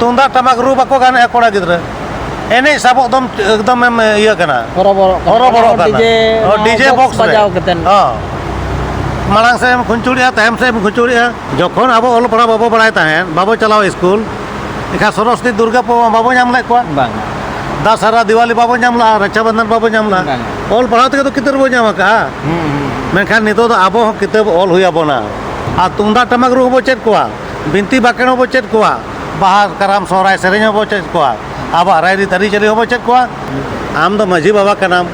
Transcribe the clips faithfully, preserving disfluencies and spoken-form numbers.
ᱛᱩᱢᱫᱟᱜ ᱴᱟᱢᱟᱠ ᱨᱩ ᱵᱟᱠᱚ ᱜᱟᱱᱮᱫᱼᱟ ᱠᱚᱲᱟ ᱜᱤᱫᱽᱨᱟᱹ᱾ ᱮᱱᱮᱡ ᱥᱟᱵᱚᱜ ᱫᱚᱢ ᱮᱠᱫᱚᱢ ᱮᱢ ᱤᱭᱟᱹ ᱠᱟᱱᱟ᱾ ᱦᱚᱨᱚᱵᱚᱨᱚᱜ ᱠᱟᱱᱟ᱾ ᱦᱚᱨᱚᱵᱚᱨᱚᱜ ᱚᱱᱟ ᱠᱟᱱᱟ᱾ ᱰᱤᱡᱮ ᱦᱚᱸ, ᱰᱤᱡᱮ ᱵᱚᱠᱥ ᱵᱚᱠᱥ ᱨᱮ᱾ ᱵᱟᱡᱟᱣ ᱠᱟᱛᱮᱫ᱾ ᱦᱚᱸ᱾ ᱢᱟᱲᱟᱝ ᱥᱮᱫ ᱮᱢ ᱠᱷᱩᱧᱪᱩᱲᱮᱜᱼᱟ, ᱛᱟᱭᱚᱢ ᱥᱮᱫ ᱮᱢ ᱠᱷᱩᱧᱪᱩᱲᱮᱜᱼᱟ᱾ ᱡᱚᱠᱷᱚᱱ ᱟᱵᱚ ᱚᱞ ᱯᱟᱲᱦᱟᱣ ᱵᱟᱵᱚ ᱵᱟᱲᱟᱭ ᱛᱟᱦᱮᱸᱫ, ᱵᱟᱵᱚ ᱪᱟᱞᱟᱣ ᱥᱠᱩᱞ, ᱮᱱᱠᱷᱟᱱ ᱥᱚᱨᱚᱥᱚᱛᱤ ᱫᱩᱨᱜᱟ ᱯᱩᱡᱟᱹ ᱢᱟ ᱵᱟᱵᱚ ᱧᱟᱢ ᱞᱮᱫ ᱠᱚᱣᱟ᱾ ᱵᱟᱝ᱾ ᱫᱟᱥᱟᱨᱟ ᱫᱤᱣᱟᱞᱤ ᱵᱟᱵᱚ ᱧᱟᱢ ᱞᱮᱫᱼᱟ, ᱨᱟᱠᱷᱟᱵᱚᱱᱫᱷᱚᱱ ᱵᱟᱵᱚ ᱧᱟᱢ ᱞᱮᱫᱼᱟ᱾ ᱵᱟᱝ᱾ ᱚᱞ ᱯᱟᱲᱦᱟᱣ ᱛᱮᱜᱮ ᱛᱚ ᱠᱤᱛᱟᱹᱵ ᱵᱚ ᱧᱟᱢ ᱟᱠᱟᱫᱼᱟ᱾ ᱦᱩᱸ, ᱦᱩᱸ, ᱦᱩᱸ᱾ ᱢᱮᱱᱠᱷᱟᱱ ᱱᱤᱛᱚᱜ ᱫᱚ ᱟᱵᱚ ᱦᱚᱸ ᱠᱤᱛᱟᱹᱵ ᱚᱞ ᱦᱩᱭ ᱟᱵᱚᱱᱟ᱾ ᱟᱨ ᱛᱩᱢᱫᱟᱜ ᱴᱟᱢᱟᱠ ᱨᱩ ᱦᱚᱸᱵᱚ ᱪᱮᱫ ᱠᱚᱣᱟ, ᱵᱤᱱᱛᱤ ᱵᱟᱠᱷᱮᱬ ᱦᱚᱸᱵᱚ ᱪᱮᱫ ᱠᱚᱣᱟ, ᱵᱟᱦᱟ, ᱠᱟᱨᱟᱢ, ᱥᱚᱦᱨᱟᱭ ᱥᱮᱨᱮᱧ ᱦᱚᱸᱵᱚ ᱪᱮᱫ ᱠᱚᱣᱟ, ᱟᱵᱚᱣᱟᱜ ᱨᱟᱭᱨᱤᱛ ᱟᱹᱨᱤᱪᱟᱹᱞᱤ ᱦᱚᱸᱵᱚ ᱪᱮᱫ ᱠᱚᱣᱟ᱾ ᱟᱢ ᱫᱚ ᱢᱟᱹᱡᱷᱤ ᱵᱟᱵᱟ ᱠᱟᱱᱟᱢ,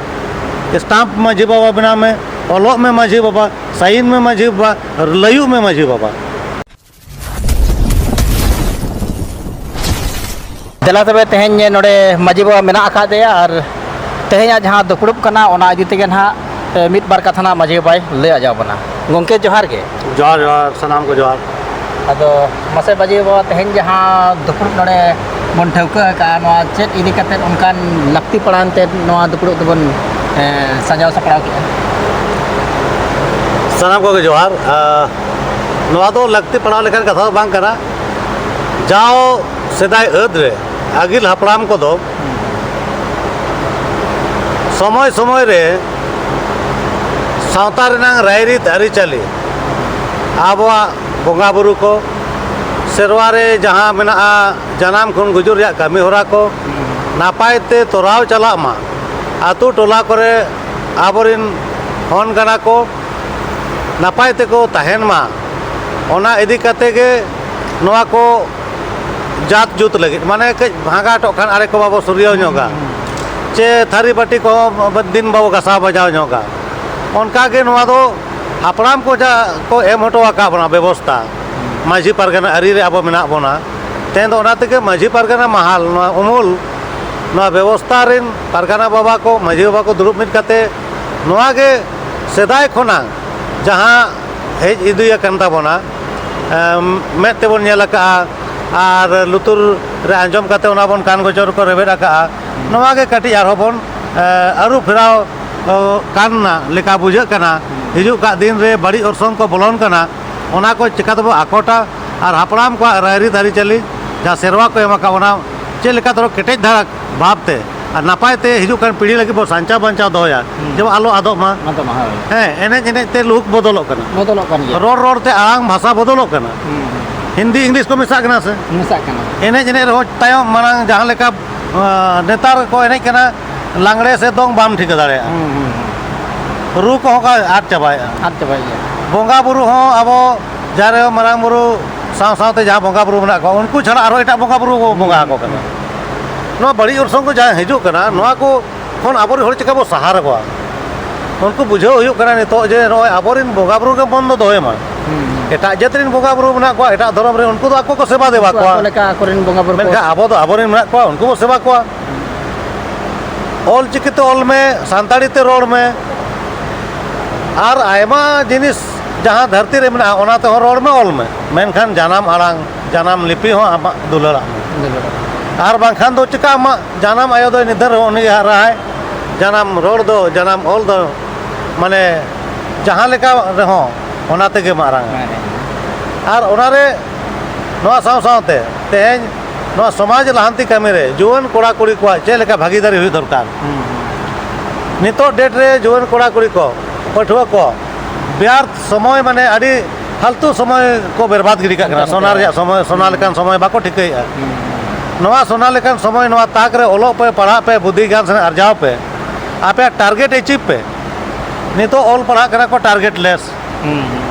ᱥᱴᱟᱢᱯ ᱢᱟᱹᱡᱷᱤ ᱵᱟᱵᱟ ᱵᱮᱱᱟᱣ ᱢᱮ, ᱚᱞᱚᱜ ᱢᱮ ᱢᱟᱹᱡᱷᱤ ᱵᱟᱵᱟ, ᱥᱟᱭᱤᱱ ᱢᱮ ᱢᱟᱹᱡᱷᱤ ᱵᱟᱵᱟ, ᱞᱟᱹᱭᱩᱜ ᱢᱮ ᱢᱟᱹᱡᱷᱤ ᱵᱟᱵᱟ᱾ ᱫᱮᱞᱟ ᱛᱚᱵᱮ, ᱛᱮᱦᱮᱧ ᱱᱚᱰᱮ ᱢᱟᱹᱡᱷᱤ ᱵᱟᱵᱟ ᱢᱮᱱᱟᱜ ᱟᱠᱟᱫᱮᱭᱟ, ᱟᱨ ᱛᱮᱦᱮᱧᱟᱜ ᱡᱟᱦᱟᱸ ᱫᱩᱯᱲᱩᱵ ᱠᱟᱱᱟ, ᱚᱱᱟ ᱤᱫᱤ ᱛᱮᱜᱮ ᱱᱟᱦᱟᱜ, ᱮ, ᱢᱤᱫ ᱵᱟᱨ ᱠᱟᱛᱷᱟ ᱱᱟᱦᱟᱜ ᱢᱟᱹᱡᱷᱤ ᱵᱟᱵᱟᱭ ᱞᱟᱹᱭ ᱟᱸᱡᱚᱢ ᱟᱵᱚᱱᱟ᱾ ᱜᱚᱢᱠᱮ, ᱡᱚᱦᱟᱨ ᱜᱮ᱾ ᱡᱚᱦᱟᱨ, ᱡᱚᱦᱟᱨ, ᱥᱟᱱᱟᱢ ᱠᱚ ᱡᱚᱦᱟᱨ᱾ ᱟᱫᱚ ᱢᱟᱥᱮ ᱢᱟᱹᱡᱷᱤ ᱵᱟᱵᱟ, ᱛᱮᱦᱮᱧ ᱡᱟᱦᱟᱸ ᱫᱩᱯᱲᱩᱵ ᱱᱚᱰᱮ ᱵᱚᱱ ᱴᱷᱟᱹᱣᱠᱟᱹ ᱟᱠᱟᱫᱼᱟ, ᱱᱚᱣᱟ ᱪᱮᱫ ᱤᱫᱤ ᱠᱟᱛᱮᱫ ᱚᱱᱠᱟᱱ ᱞᱟᱹᱠᱛᱤ ᱯᱟᱲᱟᱣ ᱮᱱᱛᱮ ᱱᱚᱣᱟ ᱫᱩᱯᱲᱩᱵ ᱫᱚᱵᱚᱱ, ᱮ, ᱥᱟᱡᱟᱣ ᱥᱟᱯᱲᱟᱣ ᱠᱮᱫᱼᱟ? ᱥᱟᱱᱟᱢ ᱠᱚᱜᱮ ᱡᱚᱦᱟᱨ᱾ ᱟ, ᱱᱚᱣᱟ ᱫᱚ ᱞᱟᱹᱠᱛᱤ ᱯᱟᱲᱟᱣ ᱞᱮᱠᱟᱱ ᱠᱟᱛᱷᱟ ᱫᱚ ᱵᱟᱝ ᱠᱟᱱᱟ᱾ ᱡᱟᱣ ᱥᱮᱫᱟᱭ ᱟᱹᱫ ᱨᱮ ᱟᱹᱜᱤᱞ ᱦᱟᱯᱲᱟᱢ ᱠᱚᱫᱚ ᱥᱚᱢᱚᱭ ᱥᱚᱢᱚᱭ ᱨᱮ ᱥᱟᱶᱛᱟ ᱨᱮᱱᱟᱝ ᱨᱟᱭᱨᱤᱛ ᱟᱹᱨᱤᱪᱟᱹᱞᱤ, ᱟᱵᱚᱣᱟᱜ ᱵᱚᱸᱜᱟ ᱵᱩᱨᱩ ᱠᱚ, ᱥᱮᱨᱣᱟ ᱨᱮ ᱡᱟᱦᱟᱸ ᱢᱮᱱᱟᱜᱼᱟ, ᱡᱟᱱᱟᱢ ᱠᱷᱚᱱ ᱜᱩᱡᱩᱜ ᱨᱮᱭᱟᱜ ᱠᱟᱹᱢᱤ ᱦᱚᱨᱟ ᱠᱚ ᱱᱟᱯᱟᱭ ᱛᱮ ᱛᱚᱨᱟᱣ ᱪᱟᱞᱟᱜ ᱢᱟ, ᱟᱛᱳ ᱴᱚᱞᱟ ᱠᱚᱨᱮ ᱟᱵᱚᱨᱮᱱ ᱦᱚᱱ ᱜᱟᱬᱟ ᱠᱚ ᱱᱟᱯᱟᱭ ᱛᱮᱠᱚ ᱛᱟᱦᱮᱱ ᱢᱟ, ᱚᱱᱟ ᱤᱫᱤ ᱠᱟᱛᱮ ᱜᱮ ᱱᱚᱣᱟ ᱠᱚ ᱡᱟᱛ ᱡᱩᱛ ᱞᱟᱹᱜᱤᱫ, ᱢᱟᱱᱮ ᱠᱟᱹᱡ ᱵᱷᱟᱸᱜᱟᱴᱚᱜ ᱠᱷᱟᱱ ᱟᱲᱮ ᱠᱚ ᱵᱟᱵᱚ ᱥᱩᱨᱭᱟᱹᱣ ᱧᱚᱜᱟ, ᱪᱮ ᱛᱷᱟᱹᱨᱤ ᱵᱟᱹᱴᱤ ᱠᱚᱦᱚᱸ ᱫᱤᱱ ᱵᱟᱵᱚ ᱜᱟᱥᱟᱣ ᱵᱟᱡᱟᱣ ᱧᱚᱜᱟ᱾ ᱚᱱᱠᱟ ᱜᱮ ᱱᱚᱣᱟ ᱫᱚ ᱦᱟᱯᱲᱟᱢ ᱠᱚ ᱡᱟ ᱠᱚ ᱮᱢ ᱦᱚᱴᱚ ᱟᱠᱟᱫ ᱵᱚᱱᱟ ᱵᱮᱵᱚᱥᱛᱟ, ᱢᱟᱹᱡᱷᱤ ᱯᱟᱨᱜᱟᱱᱟ ᱟᱹᱨᱤ ᱨᱮ ᱟᱵᱚ ᱢᱮᱱᱟᱜ ᱵᱚᱱᱟ᱾ ᱛᱮᱦᱮᱧ ᱫᱚ ᱚᱱᱟ ᱛᱮᱜᱮ ᱢᱟᱹᱡᱷᱤ ᱯᱟᱨᱜᱟᱱᱟ ᱢᱟᱦᱟᱞ, ᱱᱚᱣᱟ ᱩᱢᱩᱞ, ᱱᱚᱣᱟ ᱵᱮᱵᱚᱥᱛᱟ ᱨᱮᱱ ᱯᱟᱨᱜᱟᱱᱟ ᱵᱟᱵᱟ ᱠᱚ, ᱢᱟᱹᱡᱷᱤ ᱵᱟᱵᱟ ᱠᱚ ᱫᱩᱲᱩᱵ ᱢᱤᱫ ᱠᱟᱛᱮ ᱱᱚᱣᱟ ᱜᱮ ᱥᱮᱫᱟᱭ ᱠᱷᱚᱱᱟᱜ ᱡᱟᱦᱟᱸ ᱦᱮᱡ ᱤᱫᱤ ᱟᱠᱟᱱ ᱛᱟᱵᱚᱱᱟ, ᱮᱢ, ᱢᱮᱫ ᱛᱮᱵᱚᱱ ᱧᱮᱞ ᱟᱠᱟᱫᱼᱟ ᱟᱨ ᱞᱩᱛᱩᱨ ᱨᱮ ᱟᱸᱡᱚᱢ ᱠᱟᱛᱮ ᱚᱱᱟ ᱵᱚᱱ ᱠᱟᱱ ᱜᱚᱪᱚᱨ ᱠᱚ ᱨᱮᱵᱮᱫ ᱟᱠᱟᱫᱼᱟ, ᱱᱚᱣᱟ ᱜᱮ ᱠᱟᱹᱴᱤᱡ ᱟᱨᱦᱚᱸ ᱵᱚᱱ, ᱮ, ᱟᱹᱨᱩ ᱯᱷᱮᱨᱟᱣ, ᱚ, ᱠᱟᱱ ᱞᱮᱠᱟ ᱵᱩᱡᱷᱟᱹᱜ ᱠᱟᱱᱟ᱾ ᱦᱤᱡᱩᱜ ᱠᱟᱜ ᱫᱤᱱ ᱨᱮ ᱵᱟᱹᱲᱤᱡ ᱚᱨᱥᱚᱝ ᱠᱚ ᱵᱚᱞᱚᱱ ᱠᱟᱱᱟ, ᱚᱱᱟ ᱠᱚ ᱪᱤᱠᱟ ᱛᱮᱵᱚ ᱟᱠᱚᱴᱟ ᱟᱨ ᱦᱟᱯᱲᱟᱢ ᱠᱚᱣᱟᱜ ᱨᱟᱭᱨᱤᱛ ᱟᱹᱨᱤᱪᱟᱹᱞᱤ ᱡᱟᱦᱟᱸ ᱥᱮᱨᱣᱟ ᱠᱚ ᱮᱢ ᱟᱠᱟᱫ ᱵᱚᱱᱟ, ᱪᱮᱫ ᱞᱮᱠᱟ ᱫᱷᱚᱨᱚ ᱠᱮᱴᱮᱡ ᱫᱷᱟᱨᱟ ᱵᱷᱟᱵᱽ ᱛᱮ ᱟᱨ ᱱᱟᱯᱟᱭ ᱛᱮ ᱦᱤᱡᱩᱜ ᱠᱟᱱ ᱯᱤᱲᱦᱤ ᱞᱟᱹᱜᱤᱫ ᱵᱚ ᱥᱟᱧᱪᱟᱣ ᱵᱟᱧᱪᱟᱣ ᱫᱚᱦᱚᱭᱟ, ᱦᱩᱸ᱾ ᱡᱮᱢᱚᱱ ᱟᱞᱚ ᱟᱫᱚᱜ ᱢᱟ᱾ ᱟᱫᱚᱜ ᱢᱟ, ᱦᱳᱭ᱾ ᱦᱮᱸ, ᱮᱱᱮᱡ ᱮᱱᱮᱡ ᱛᱮ ᱞᱩᱠ ᱵᱚᱫᱚᱞᱚᱜ ᱠᱟᱱᱟ᱾ ᱵᱚᱫᱚᱞᱚᱜ ᱠᱟᱱ ᱜᱮᱭᱟ᱾ ᱨᱚᱲ ᱨᱚᱲ ᱛᱮ ᱟᱲᱟᱝ ᱵᱷᱟᱥᱟ ᱵᱚᱫᱚᱞᱚᱜ ᱠᱟᱱᱟ᱾ ᱦᱩᱸ᱾ ᱦᱤᱱᱫᱤ ᱤᱝᱞᱤᱥ ᱠᱚ ᱢᱮᱥᱟᱜ ᱠᱟᱱᱟ ᱥᱮ? ᱢᱮᱥᱟᱜ ᱠᱟᱱᱟ᱾ ᱮᱱᱮᱡ ᱮᱱᱮᱡ ᱨᱮᱦᱚᱸ ᱛᱟᱭᱚᱢ ᱢᱟᱲᱟᱝ ᱡᱟᱦᱟᱸ ᱞᱮᱠᱟ, ᱟᱸ, ᱱᱮᱛᱟᱨ ᱠᱚ ᱮᱱᱮᱡ ᱠᱟᱱᱟ, ᱞᱟᱜᱽᱲᱮ ᱥᱮ ᱫᱚᱝ ᱵᱟᱢ ᱴᱷᱤᱠᱟᱹ ᱫᱟᱲᱮᱭᱟᱜᱼᱟ᱾ ᱦᱩᱸ, ᱦᱩᱸ, ᱦᱩᱸ᱾ ᱨᱩ ᱠᱚᱦᱚᱸ ᱠᱚ ᱟᱫ ᱪᱟᱵᱟᱭᱮᱫᱼᱟ᱾ ᱟᱫ ᱪᱟᱵᱟᱭᱮᱫᱼᱟ᱾ ᱵᱚᱸᱜᱟ ᱵᱩᱨᱩ ᱦᱚᱸ ᱟᱵᱚ ᱡᱟᱦᱮᱨ ᱟᱭᱳ, ᱢᱟᱨᱟᱝ ᱵᱩᱨᱩ ᱥᱟᱶ ᱥᱟᱶᱛᱮ ᱡᱟᱦᱟᱸ ᱵᱚᱸᱜᱟ ᱵᱩᱨᱩ ᱢᱮᱱᱟᱜ ᱠᱚᱣᱟ, ᱩᱱᱠᱩ ᱪᱷᱟᱲᱟ ᱟᱨᱦᱚᱸ ᱮᱴᱟᱜ ᱵᱚᱸᱜᱟ ᱵᱩᱨᱩ ᱠᱚ ᱵᱚᱸᱜᱟ ᱟᱠᱚ ᱠᱟᱱᱟ᱾ ᱱᱚᱣᱟ ᱵᱟᱹᱲᱤᱡ ᱚᱨᱥᱚᱝ ᱠᱚ ᱡᱟᱦᱟᱸ ᱦᱤᱡᱩᱜ ᱠᱟᱱᱟ, ᱱᱚᱣᱟ ᱠᱚ ᱠᱷᱚᱱ ᱟᱵᱚᱨᱮᱱ ᱦᱚᱲ ᱪᱤᱠᱟ ᱵᱚ ᱥᱟᱦᱟ ᱨᱮᱠᱚᱣᱟ? ᱩᱱᱠᱩ ᱵᱩᱡᱷᱟᱹᱣ ᱦᱩᱭᱩᱜ ᱠᱟᱱᱟ ᱱᱤᱛᱚᱜ ᱡᱮ ᱱᱚᱜᱼᱚᱭ ᱟᱵᱚᱨᱮᱱ ᱵᱚᱸᱜᱟ ᱵᱩᱨᱩ ᱜᱮ ᱵᱚᱱᱫᱚ ᱫᱚᱦᱚᱭ ᱢᱟ᱾ ᱦᱩᱸ᱾ ᱮᱴᱟᱜ ᱡᱟᱹᱛ ᱨᱮᱱ ᱵᱚᱸᱜᱟ ᱵᱩᱨᱩ ᱢᱮᱱᱟᱜ ᱠᱚᱣᱟ, ᱮᱴᱟᱜ ᱫᱷᱚᱨᱚᱢ ᱨᱮᱱ, ᱩᱱᱠᱩ ᱫᱚ ᱟᱠᱚ ᱠᱚ ᱥᱮᱵᱟ ᱫᱮᱵᱟ ᱩᱱᱠᱩ ᱠᱚᱣᱟ᱾ ᱟᱠᱚ ᱞᱮᱠᱟ ᱟᱠᱚᱨᱮᱱ ᱵᱚᱸᱜᱟ ᱵᱩᱨᱩ ᱠᱚ ᱢᱮᱱᱠᱷᱟᱱ ᱟᱵᱚ ᱫᱚ ᱟᱵᱚᱨᱮᱱ ᱢᱮᱱᱟᱜ ᱠᱚᱣᱟ, ᱩᱱᱠᱩ ᱵᱚ ᱥᱮᱵᱟ ᱠᱚᱣᱟ᱾ ᱚᱞ ᱪᱤᱠᱤ ᱛᱮ ᱚᱞ ᱢᱮ, ᱥᱟᱱᱛᱟᱲᱤ ᱛᱮ ᱨᱚᱲ ᱢᱮ, ᱟᱨ ᱟᱭᱢᱟ ᱡᱤᱱᱤᱥ ᱡᱟᱦᱟᱸ ᱫᱷᱟᱹᱨᱛᱤ ᱨᱮ ᱢᱮᱱᱟᱜᱼᱟ, ᱚᱱᱟ ᱛᱮᱦᱚᱸ ᱨᱚᱲ ᱢᱮ, ᱚᱞ ᱢᱮ, ᱢᱮᱱᱠᱷᱟᱱ ᱡᱟᱱᱟᱢ ᱟᱲᱟᱝ, ᱡᱟᱱᱟᱢ ᱞᱤᱯᱤ ᱦᱚᱸ ᱟᱢᱟᱜ ᱫᱩᱞᱟᱹᱲᱟᱜ ᱢᱮ᱾ ᱫᱩᱞᱟᱹᱲᱟᱜ ᱢᱮ᱾ ᱟᱨ ᱵᱟᱝᱠᱷᱟᱱ ᱫᱚ ᱪᱤᱠᱟᱹ ᱟᱢᱟᱜ ᱡᱟᱱᱟᱢ ᱟᱭᱳ ᱫᱚᱭ ᱱᱤᱫᱷᱟᱹᱱ ᱨᱮᱦᱚᱸ ᱩᱱᱤᱜᱮ ᱦᱟᱨᱟᱜᱼᱟᱭ᱾ ᱡᱟᱱᱟᱢ ᱨᱚᱲ ᱫᱚ, ᱡᱟᱱᱟᱢ ᱚᱞ ᱫᱚ, ᱢᱟᱱᱮ, ᱡᱟᱦᱟᱸ ᱞᱮᱠᱟ ᱨᱮᱦᱚᱸ ᱚᱱᱟ ᱛᱮᱜᱮ ᱢᱟᱨᱟᱝᱟ᱾ ᱦᱮᱸ, ᱦᱮᱸ᱾ ᱟᱨ ᱚᱱᱟᱨᱮ, ᱱᱚᱣᱟ ᱥᱟᱶ ᱥᱟᱶᱛᱮ ᱛᱮᱦᱮᱧ ᱱᱚᱣᱟ ᱥᱚᱢᱟᱡᱽ ᱞᱟᱦᱟᱱᱛᱤ ᱠᱟᱹᱢᱤᱨᱮ ᱡᱩᱣᱟᱹᱱ ᱠᱚᱲᱟ ᱠᱩᱲᱤ ᱠᱚᱣᱟᱜ ᱪᱮᱫ ᱞᱮᱠᱟ ᱵᱷᱟᱹᱜᱤᱫᱟᱨᱤ ᱦᱩᱭᱩᱜ ᱫᱚᱨᱠᱟᱨ? ᱦᱩᱸ᱾ ᱱᱤᱛᱚᱜ date ᱨᱮ ᱡᱩᱣᱟᱹᱱ ᱠᱚᱲᱟ ᱠᱩᱲᱤ ᱠᱚ, ᱯᱟᱹᱴᱷᱩᱣᱟᱹ ᱠᱚ ᱵᱮᱨᱛᱷ ᱥᱚᱢᱚᱭ, ᱢᱟᱱᱮ, ᱟᱹᱰᱤ ᱯᱷᱟᱞᱛᱩ ᱥᱚᱢᱚᱭ ᱠᱚ ᱵᱮᱨᱵᱟᱫᱽ ᱜᱤᱰᱤ ᱠᱟᱜ ᱠᱟᱱᱟ᱾ ᱵᱮᱨᱵᱟᱫᱽ ᱥᱚᱱᱟ ᱠᱟᱜ ᱨᱮᱭᱟᱜ ᱠᱟᱱᱟ᱾ ᱥᱚᱢᱚᱭ, ᱥᱚᱱᱟ ᱦᱩᱸ᱾ ᱞᱮᱠᱟᱱ ᱥᱚᱢᱚᱭ ᱵᱟᱠᱚ ᱴᱷᱤᱠᱟᱹᱭᱮᱫᱼᱟ᱾ ᱦᱩᱸ᱾ ᱱᱚᱣᱟ ᱥᱚᱱᱟ ᱞᱮᱠᱟᱱ ᱥᱚᱢᱚᱭ, ᱱᱚᱣᱟ ᱛᱟᱠ ᱨᱮ ᱚᱞᱚᱜ ᱯᱮ, ᱯᱟᱲᱦᱟᱜ ᱯᱮ, ᱵᱩᱫᱽᱫᱷᱤ ᱜᱮᱭᱟᱱ ᱥᱮᱱ ᱟᱨᱡᱟᱣ ᱯᱮ, ᱟᱯᱮᱭᱟᱜ target achieve ᱯᱮ᱾ ᱱᱤᱛᱚᱜ ᱚᱞ ᱯᱟᱲᱦᱟᱜ ᱠᱟᱱᱟ ᱠᱚ target less᱾ ᱦᱩᱸ᱾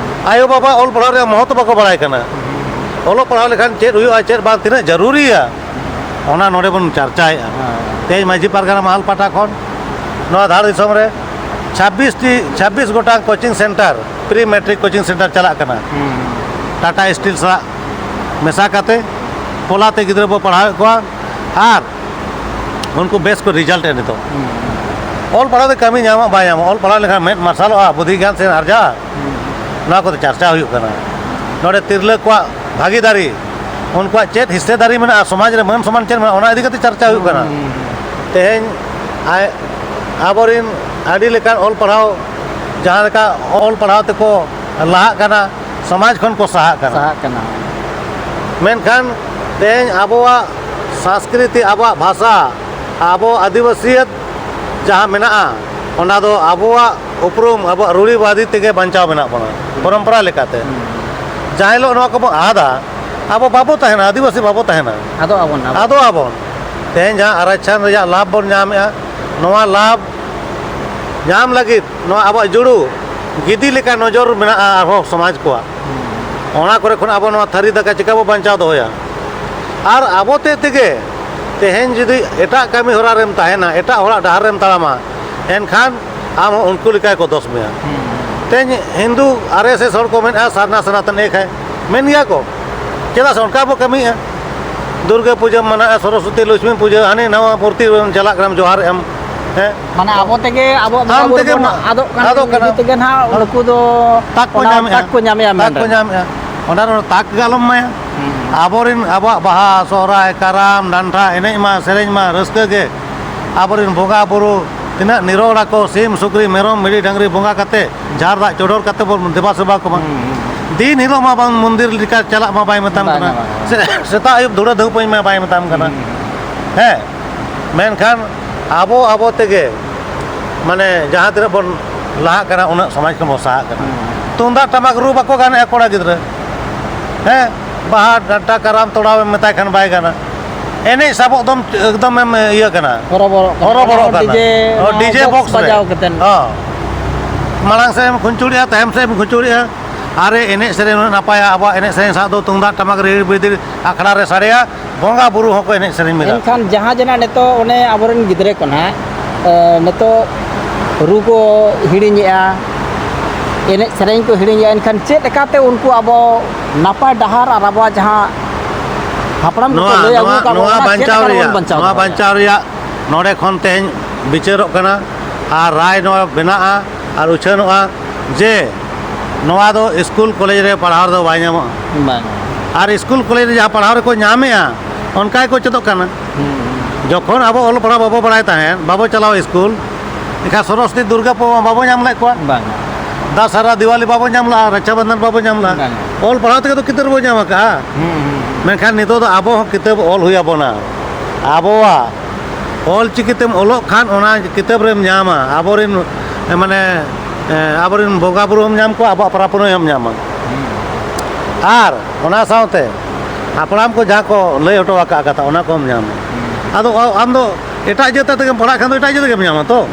ᱟᱭᱳ ᱵᱟᱵᱟ ᱚᱞ ᱯᱟᱲᱦᱟᱣ ᱨᱮᱭᱟᱜ ᱢᱚᱦᱚᱛ ᱵᱟᱠᱚ ᱵᱟᱲᱟᱭ ᱠᱟᱱᱟ᱾ ᱦᱩᱸ᱾ ᱚᱞᱚᱜ ᱯᱟᱲᱦᱟᱣ ᱞᱮᱠᱷᱟᱱ ᱪᱮᱫ ᱦᱩᱭᱩᱜᱼᱟ, ᱪᱮᱫ ᱵᱟᱝ, ᱛᱤᱱᱟᱹᱜ ᱡᱟᱹᱨᱩᱨᱤᱭᱟ, ᱚᱱᱟ ᱱᱚᱰᱮ ᱵᱚᱱ ᱪᱟᱨᱪᱟᱭᱮᱫᱼᱟ᱾ ᱦᱮᱸ᱾ ᱛᱮᱦᱮᱧ ᱢᱟᱹᱡᱷᱤ ᱯᱟᱨᱜᱟᱱᱟ ᱢᱟᱦᱟᱞ ᱯᱟᱦᱴᱟ ᱠᱷᱚᱱ ᱱᱚᱣᱟ ᱫᱷᱟᱲ ᱫᱤᱥᱚᱢ ᱨᱮ ᱪᱷᱟᱵᱵᱤᱥ ᱴᱤ, ᱪᱷᱟᱵᱵᱤᱥ ᱜᱚᱴᱟᱝ coaching center, pre matric coaching center ᱪᱟᱞᱟᱜ ᱠᱟᱱᱟ᱾ ᱦᱩᱸ᱾ Tata Steel ᱥᱟᱞᱟᱜ ᱢᱮᱥᱟ ᱠᱟᱛᱮ ᱯᱚᱞᱟᱛᱮ ᱜᱤᱫᱽᱨᱟᱹ ᱵᱚ ᱯᱟᱲᱦᱟᱣᱮᱫ ᱠᱚᱣᱟ ᱟᱨ ᱩᱱᱠᱩ ᱵᱮᱥ ᱠᱚ result ᱮᱫ ᱱᱤᱛᱚᱜ᱾ ᱦᱩᱸ᱾ ᱚᱞ ᱯᱟᱲᱦᱟᱣ ᱛᱮ ᱠᱟᱹᱢᱤ ᱧᱟᱢᱚᱜ ᱵᱟᱭ ᱧᱟᱢᱚᱜ, ᱚᱞ ᱯᱟᱲᱦᱟᱣ ᱞᱮᱠᱷᱟᱱ ᱢᱮᱫ ᱢᱟᱨᱥᱟᱞᱚᱜᱼᱟ, ᱵᱩᱫᱷᱤ ᱜᱮᱭᱟᱱ ᱥᱮᱱ ᱟᱨᱡᱟᱜᱼᱟ᱾ ᱦᱩᱸ᱾ ᱱᱚᱣᱟ ᱠᱚᱫᱚ ᱪᱟᱨᱪᱟ ᱦᱩᱭᱩᱜ ᱠᱟᱱᱟ᱾ ᱱᱚᱰᱮ ᱛᱤᱨᱞᱟᱹ ᱠᱚᱣᱟᱜ ᱵᱷᱟᱹᱜᱤᱫᱟᱨᱤ, ᱩᱱᱠᱩᱣᱟᱜ ᱪᱮᱫ ᱦᱤᱥᱥᱮᱫᱟᱨᱤ ᱢᱮᱱᱟᱜᱼᱟ, ᱥᱚᱢᱟᱡᱽ ᱨᱮ ᱢᱟᱹᱱ ᱥᱚᱢᱢᱟᱱ ᱪᱮᱫ ᱢᱮᱱᱟᱜᱼᱟ, ᱚᱱᱟ ᱤᱫᱤ ᱠᱟᱛᱮ ᱪᱟᱨᱪᱟ ᱦᱩᱭᱩᱜ ᱠᱟᱱᱟ᱾ ᱦᱩᱸ᱾ ᱛᱮᱦᱮᱧ ᱟᱭ-, ᱟᱵᱚᱨᱤᱱ ᱟᱹᱰᱤ ᱞᱮᱠᱟᱱ ᱚᱞ ᱯᱟᱲᱦᱟᱣ, ᱡᱟᱦᱟᱸ ᱞᱮᱠᱟ ᱚᱞ ᱯᱟᱲᱦᱟᱣ ᱛᱮᱠᱚ ᱞᱟᱦᱟᱜ ᱠᱟᱱᱟ, ᱥᱚᱢᱟᱡᱽ ᱠᱷᱚᱱ ᱠᱚ ᱥᱟᱦᱟᱜ ᱠᱟᱱᱟ᱾ ᱥᱟᱦᱟᱜ ᱠᱟᱱᱟ᱾ ᱢᱮᱱᱠᱷᱟᱱ ᱛᱮᱦᱮᱧ ᱟᱵᱚᱣᱟᱜ ᱥᱚᱝᱥᱠᱨᱤᱛᱤ, ᱟᱵᱚᱣᱟᱜ ᱵᱷᱟᱥᱟ, ᱟᱵᱚ ᱟᱹᱫᱤᱵᱟᱹᱥᱤᱭᱟᱹᱛ ᱡᱟᱦᱟᱸ ᱢᱮᱱᱟᱜᱼᱟ, ᱚᱱᱟ ᱫᱚ ᱟᱵᱚᱣᱟᱜ ᱩᱯᱨᱩᱢ, ᱟᱵᱚᱣᱟᱜ ᱨᱩᱲᱤᱵᱟᱹᱫᱤ ᱛᱮᱜᱮ ᱵᱟᱧᱪᱟᱣ ᱢᱮᱱᱟᱜ ᱵᱚᱱᱟ, ᱯᱚᱨᱚᱢᱯᱚᱨᱟ ᱞᱮᱠᱟᱛᱮ᱾ ᱡᱟᱦᱟᱸ ᱦᱤᱞᱳᱜ ᱱᱚᱣᱟ ᱠᱚᱵᱚᱱ ᱟᱫᱟ, ᱟᱵᱚ ᱵᱟᱵᱚ ᱛᱟᱦᱮᱱᱟ, ᱟᱹᱫᱤᱵᱟᱹᱥᱤ ᱵᱟᱵᱚ ᱛᱟᱦᱮᱱᱟ᱾ ᱟᱫᱚᱜ ᱟᱵᱚᱱ ᱟᱵᱚ᱾ ᱟᱫᱚᱜ ᱟᱵᱚᱱ᱾ ᱛᱮᱦᱮᱧ ᱡᱟᱦᱟᱸ ᱟᱨᱟᱪᱷᱟᱱ ᱨᱮᱭᱟᱜ ᱞᱟᱵᱷ ᱵᱚᱱ ᱧᱟᱢᱮᱫᱼᱟ, ᱱᱚᱣᱟ ᱞᱟᱵᱷ ᱧᱟᱢ ᱞᱟᱹᱜᱤᱫ ᱱᱚᱣᱟ ᱟᱵᱚᱣᱟᱜ ᱡᱩᱲᱩ ᱜᱤᱫᱤ ᱞᱮᱠᱟ ᱱᱚᱡᱚᱨ ᱢᱮᱱᱟᱜᱼᱟ ᱟᱨᱦᱚᱸ ᱥᱚᱢᱟᱡᱽ ᱠᱚᱣᱟᱜ᱾ ᱚᱱᱟ ᱠᱚᱨᱮ ᱠᱷᱚᱱ ᱟᱵᱚ ᱱᱚᱣᱟ ᱛᱷᱟᱹᱨᱤ ᱫᱟᱠᱟ ᱪᱤᱠᱟ ᱵᱚ ᱵᱟᱧᱪᱟᱣ ᱫᱚᱦᱚᱭᱟ? ᱟᱨ ᱟᱵᱚ ᱛᱮᱫ ᱛᱮᱜᱮ ᱛᱮᱦᱮᱧ ᱡᱩᱫᱤ ᱮᱴᱟᱜ ᱠᱟᱹᱢᱤ ᱦᱚᱨᱟ ᱨᱮᱢ ᱛᱟᱦᱮᱱᱟ, ᱮᱴᱟᱜ ᱦᱚᱲᱟᱜ ᱰᱟᱦᱟᱨ ᱨᱮᱢ ᱛᱟᱲᱟᱢᱟ, ᱮᱱᱠᱷᱟᱱ ᱟᱢ ᱦᱚᱸ ᱩᱱᱠᱩ ᱞᱮᱠᱟ ᱜᱮᱠᱚ ᱫᱚᱥ ᱢᱮᱭᱟ᱾ ᱛᱮᱦᱮᱧ ᱦᱤᱱᱫᱩ ᱟᱨ ᱮᱥ ᱮᱥ ᱦᱚᱲ ᱠᱚ ᱢᱮᱱᱮᱫᱼᱟ ᱥᱟᱨᱱᱟ ᱥᱚᱱᱟᱛᱚᱱ ᱮᱠ ᱦᱟᱭ, ᱢᱮᱱ ᱜᱮᱭᱟ ᱠᱚ, ᱪᱮᱫᱟᱜ ᱥᱮ ᱚᱱᱠᱟ ᱵᱚ ᱠᱟᱹᱢᱤᱭᱮᱫᱼᱟ᱾ ᱫᱩᱨᱜᱟᱹ ᱯᱩᱡᱟᱹᱢ ᱢᱟᱱᱟᱣᱮᱫᱼᱟ, ᱥᱚᱨᱚᱥᱚᱛᱤ ᱞᱚᱠᱥᱢᱤ ᱯᱩᱡᱟᱹ, ᱦᱟᱱᱮ ᱱᱟᱣᱟ ᱢᱩᱨᱛᱤ ᱨᱮᱢ ᱪᱟᱞᱟᱜ ᱠᱟᱱᱟᱢ ᱡᱚᱦᱟᱨᱮᱫ ᱟᱢ, ᱦᱮᱸ? ᱢᱟᱱᱮ ᱟᱵᱚ ᱛᱮᱜᱮ ᱟᱵᱚᱣᱟᱜ ᱵᱚᱸᱜᱟ ᱟᱢ ᱵᱩᱨᱩ ᱛᱮᱜᱮ ᱵᱚᱱ ᱢᱟ-, ᱟᱫᱚᱜ ᱠᱟᱱᱟ, ᱟᱫᱚᱜ ᱠᱟᱱᱟ᱾ ᱤᱫᱤ ᱛᱮᱜᱮ ᱱᱟᱦᱟᱜ ᱩᱱᱠᱩ ᱫᱚ ᱛᱟᱠ ᱠᱚ ᱚᱱᱟ ᱧᱟᱢᱮᱜᱼᱟ᱾ ᱛᱟᱠ ᱠᱚ ᱧᱟᱢᱮᱜᱼᱟ ᱛᱟᱠ ᱠᱚ ᱢᱮᱱᱛᱮ᱾ ᱧᱟᱢᱮᱜᱼᱟ᱾ ᱚᱱᱟ ᱨᱮ ᱛᱟᱠ ᱜᱮ ᱟᱞᱚᱢ ᱮᱢᱟᱭᱟ᱾ ᱦᱩᱸ᱾ ᱟᱵᱚᱨᱮᱱ ᱟᱵᱚᱣᱟᱜ ᱵᱟᱦᱟ, ᱥᱚᱦᱨᱟᱭ, ᱠᱟᱨᱟᱢ, ᱰᱟᱱᱴᱟ ᱮᱱᱮᱡ ᱢᱟ, ᱥᱮᱨᱮᱧ ᱢᱟ, ᱨᱟᱹᱥᱠᱟᱹ ᱜᱮ᱾ ᱟᱵᱚᱨᱮᱱ ᱵᱚᱸᱜᱟ ᱵᱩᱨᱩ ᱛᱤᱱᱟᱹᱜ ᱱᱤᱨᱚᱲ ᱟᱠᱚ, ᱥᱤᱢ, ᱥᱩᱠᱨᱤ, ᱢᱮᱨᱚᱢ, ᱵᱷᱤᱰᱤ, ᱰᱟᱹᱝᱨᱤ ᱵᱚᱸᱜᱟ ᱠᱟᱛᱮ, ᱡᱷᱟᱨ ᱫᱟᱜ ᱪᱚᱰᱚᱨ ᱠᱟᱛᱮ ᱵᱚᱱ ᱫᱮᱵᱟ ᱥᱮᱵᱟ ᱠᱚᱢᱟ᱾ ᱦᱩᱸ, ᱦᱩᱸ᱾ ᱫᱤᱱ ᱦᱤᱞᱳᱜ ᱢᱟ ᱵᱟᱝ ᱢᱚᱱᱫᱤᱨ ᱞᱮᱠᱟ ᱪᱟᱞᱟᱜ ᱢᱟ ᱵᱟᱭ ᱢᱮᱛᱟᱢ ᱵᱟᱝᱟ, ᱠᱟᱱᱟ᱾ ᱵᱟᱝᱟ, ᱵᱟᱝᱟ᱾ ᱥᱮ-, ᱥᱮᱛᱟᱜ ᱟᱹᱭᱩᱵ ᱫᱷᱩᱲᱟᱹ ᱫᱷᱩᱯᱟᱹᱧ ᱢᱟ ᱵᱟᱭ ᱢᱮᱛᱟᱢ ᱠᱟᱱᱟ᱾ ᱦᱩᱸ᱾ ᱦᱮᱸ, ᱢᱮᱱᱠᱷᱟᱱ ᱟᱵᱚ, ᱟᱵᱚ ᱛᱮᱜᱮ, ᱢᱟᱱᱮ, ᱡᱟᱦᱟᱸ ᱛᱤᱱᱟᱹᱜ ᱵᱚᱱ ᱞᱟᱦᱟᱜ ᱠᱟᱱᱟ, ᱩᱱᱟᱹᱜ ᱥᱚᱢᱟᱡᱽ ᱠᱷᱚᱱ ᱵᱚᱱ ᱥᱟᱦᱟᱜ ᱠᱟᱱᱟ᱾ ᱦᱩᱸ᱾ ᱛᱩᱢᱫᱟᱜ ᱴᱟᱢᱟᱠ ᱨᱩ ᱵᱟᱠᱚ ᱜᱟᱱᱮᱜᱼᱟ ᱠᱚᱲᱟ ᱜᱤᱫᱽᱨᱟᱹ᱾ ᱦᱮᱸ, ᱵᱟᱦᱟ, ᱰᱟᱱᱴᱟ, ᱠᱟᱨᱟᱢ ᱛᱚᱲᱟᱣ ᱮᱢ ᱢᱮᱛᱟᱭ ᱠᱷᱟᱱ ᱵᱟᱭ ᱜᱟᱱᱟ᱾ ᱮᱱᱮᱡ ᱥᱟᱵᱚᱜ ᱫᱚᱢ ᱮᱠᱫᱚᱢ ᱮᱢ ᱤᱭᱟᱹ ᱠᱟᱱᱟ᱾ ᱦᱚᱨᱚᱵᱚᱨᱚᱜ ᱠᱟᱱᱟ᱾ ᱦᱚᱨᱚᱵᱚᱨᱚᱜ ᱚᱱᱟ ᱠᱟᱱᱟ᱾ ᱰᱤᱡᱮ, ᱚ, ᱱᱚᱣᱟ ᱰᱤᱡᱮ ᱵᱚᱠᱥ ᱵᱚᱠᱥ ᱨᱮ᱾ ᱵᱟᱡᱟᱣ ᱠᱟᱛᱮ᱾ ᱦᱚᱸ᱾ ᱢᱟᱲᱟᱝ ᱥᱮᱫ ᱮᱢ ᱠᱷᱩᱧᱪᱩᱲᱮᱜᱼᱟ, ᱛᱟᱭᱚᱢ ᱥᱮᱫ ᱮᱢ ᱠᱷᱩᱧᱪᱩᱲᱮᱜᱼᱟ᱾ ᱟᱨᱮ ᱮᱱᱮᱡ ᱥᱮᱨᱮᱧ ᱩᱱᱟᱹᱜ ᱱᱟᱯᱟᱭᱟ, ᱟᱵᱚᱣᱟᱜ ᱮᱱᱮᱡ ᱥᱮᱨᱮᱧ ᱥᱟᱶ ᱫᱚ ᱛᱩᱢᱫᱟᱜ ᱴᱟᱢᱟᱠ ᱨᱤᱲ ᱵᱤᱫᱤᱲ ᱟᱠᱷᱲᱟ ᱨᱮ ᱥᱟᱰᱮᱭᱟ, ᱵᱚᱸᱜᱟ ᱵᱩᱨᱩ ᱦᱚᱸᱠᱚ ᱮᱱᱮᱡ ᱥᱮᱨᱮᱧ ᱢᱮᱫᱟ᱾ ᱮᱱᱠᱷᱟᱱ ᱡᱟᱦᱟᱸ ᱡᱮ ᱱᱟᱜ ᱱᱤᱛᱚᱜ ᱚᱱᱮ ᱟᱵᱚᱨᱮᱱ ᱜᱤᱫᱽᱨᱟᱹ ᱠᱚ ᱱᱟᱦᱟᱜ, ᱮ, ᱱᱤᱛᱚᱜ ᱨᱩ ᱠᱚ ᱦᱤᱲᱤᱧᱮᱜᱼᱟ, ᱮᱱᱮᱡ ᱥᱮᱨᱮᱧ ᱠᱚ ᱦᱤᱲᱤᱧᱮᱜᱼᱟ, ᱮᱱᱠᱷᱟᱱ ᱪᱮᱫ ᱞᱮᱠᱟᱛᱮ ᱩᱱᱠᱩ ᱟᱵᱚ ᱱᱟᱯᱟᱭ ᱰᱟᱦᱟᱨ ᱟᱨ ᱟᱵᱚᱣᱟᱜ ᱡᱟᱦᱟᱸ ᱦᱟᱯᱲᱟᱢ ᱠᱚᱠᱚ ᱱᱚᱣᱟ, ᱞᱟᱹᱭ ᱟᱹᱜᱩ ᱱᱚᱣᱟ, ᱟᱠᱟᱫ ᱵᱚᱱᱟ, ᱱᱚᱣᱟ ᱚᱱᱟ ᱪᱮᱫ ᱵᱟᱧᱪᱟᱣ ᱞᱮᱠᱟ ᱨᱮᱵᱚᱱ ᱨᱮᱭᱟᱜ, ᱵᱟᱧᱪᱟᱣ ᱱᱚᱣᱟ ᱫᱚᱦᱚᱭᱟ? ᱵᱟᱧᱪᱟᱣ ᱨᱮᱭᱟᱜ ᱱᱚᱰᱮ ᱠᱷᱚᱱ ᱛᱮᱦᱮᱧ ᱵᱤᱪᱟᱹᱨᱚᱜ ᱠᱟᱱᱟ ᱟᱨ ᱨᱟᱭ ᱱᱚᱣᱟ ᱵᱮᱱᱟᱜᱼᱟ ᱟᱨ ᱩᱪᱷᱟᱹᱱᱚᱜᱼᱟ ᱡᱮ ᱱᱚᱣᱟ ᱫᱚ ᱥᱠᱩᱞ ᱠᱚᱞᱮᱡᱽ ᱨᱮ ᱯᱟᱲᱦᱟᱣ ᱨᱮᱫᱚ ᱵᱟᱭ ᱧᱟᱢᱚᱜᱼᱟ᱾ ᱵᱟᱝ᱾ ᱟᱨ ᱥᱠᱩᱞ ᱠᱚᱞᱮᱡᱽ ᱨᱮ ᱡᱟᱦᱟᱸ ᱯᱟᱲᱦᱟᱣ ᱨᱮᱠᱚ ᱧᱟᱢᱮᱜᱼᱟ, ᱚᱱᱠᱟ ᱜᱮᱠᱚ ᱪᱮᱫᱚᱜ ᱠᱟᱱᱟ᱾ ᱦᱩᱸ᱾ ᱡᱚᱠᱷᱚᱱ ᱟᱵᱚ ᱚᱞ ᱯᱟᱲᱦᱟᱣ ᱵᱟᱵᱚ ᱵᱟᱲᱟᱭ ᱛᱟᱦᱮᱸᱫ, ᱵᱟᱵᱚ ᱪᱟᱞᱟᱣ ᱥᱠᱩᱞ, ᱮᱱᱠᱷᱟᱱ ᱥᱚᱨᱚᱥᱚᱛᱤ ᱫᱩᱨᱜᱟᱹ ᱯᱚ-, ᱵᱟᱵᱚ ᱧᱟᱢ ᱞᱮᱫ ᱠᱚᱣᱟ᱾ ᱵᱟᱝ᱾ ᱫᱟᱥᱟᱨᱟ ᱫᱤᱣᱟᱞᱤ ᱵᱟᱵᱚ ᱧᱟᱢ ᱞᱟᱜᱼᱟ, ᱨᱟᱠᱷᱟ ᱵᱟᱱᱫᱷᱚᱱ ᱵᱟᱵᱚ ᱧᱟᱢ ᱞᱟᱜᱼᱟ᱾ ᱵᱟᱝ᱾ ᱚᱞ ᱯᱟᱲᱦᱟᱣ ᱛᱮᱜᱮ ᱫᱚ ᱠᱤᱛᱟᱹᱵ ᱵᱚ ᱧᱟᱢ ᱟᱠᱟᱫᱼᱟ᱾ ᱦᱩᱸ, ᱦᱩᱸ᱾ ᱢᱮᱱᱠᱷᱟᱱ ᱱᱤᱛᱚᱜ ᱫᱚ ᱟᱵᱚ ᱦᱚᱸ ᱠᱤᱛᱟᱹᱵ ᱚᱞ ᱦᱩᱭ ᱟᱵᱚᱱᱟ᱾ ᱟᱵᱚᱣᱟᱜ ᱚᱞ ᱪᱤᱠᱤ ᱛᱮᱢ ᱚᱞᱚᱜ ᱠᱷᱟᱱ ᱚᱱᱟ ᱠᱤᱛᱟᱹᱵ ᱨᱮᱢ ᱧᱟᱢᱟ, ᱟᱵᱚᱨᱮᱱ, ᱢᱟᱱᱮ, ᱟᱵᱚᱨᱮᱱ ᱵᱚᱸᱜᱟ ᱵᱩᱨᱩ ᱦᱚᱸᱢ ᱧᱟᱢ ᱠᱚᱣᱟ, ᱟᱵᱚᱣᱟᱜ ᱯᱚᱨᱟ ᱯᱩᱱᱟᱹᱭ ᱦᱚᱸᱢ ᱧᱟᱢᱟ᱾ ᱦᱩᱸ᱾ ᱟᱨ ᱚᱱᱟ ᱥᱟᱶᱛᱮ ᱦᱟᱯᱲᱟᱢ ᱠᱚ ᱡᱟᱦᱟᱸ ᱠᱚ ᱞᱟᱹᱭ ᱦᱚᱴᱚ ᱟᱠᱟᱫ ᱠᱟᱛᱷᱟ, ᱚᱱᱟ ᱠᱚᱦᱚᱸᱢ ᱧᱟᱢᱟ᱾ ᱦᱩᱸ᱾ ᱟᱫᱚ ᱟ-, ᱟᱢ ᱫᱚ ᱮᱴᱟᱜ ᱡᱟᱹᱛ ᱟᱛᱮ ᱜᱮᱢ ᱯᱟᱲᱦᱟᱜ ᱠᱷᱟᱱ ᱫᱚ ᱮᱴᱟᱜ ᱡᱟᱹᱛ ᱜᱮᱢ ᱧᱟᱢᱟ ᱛᱚ᱾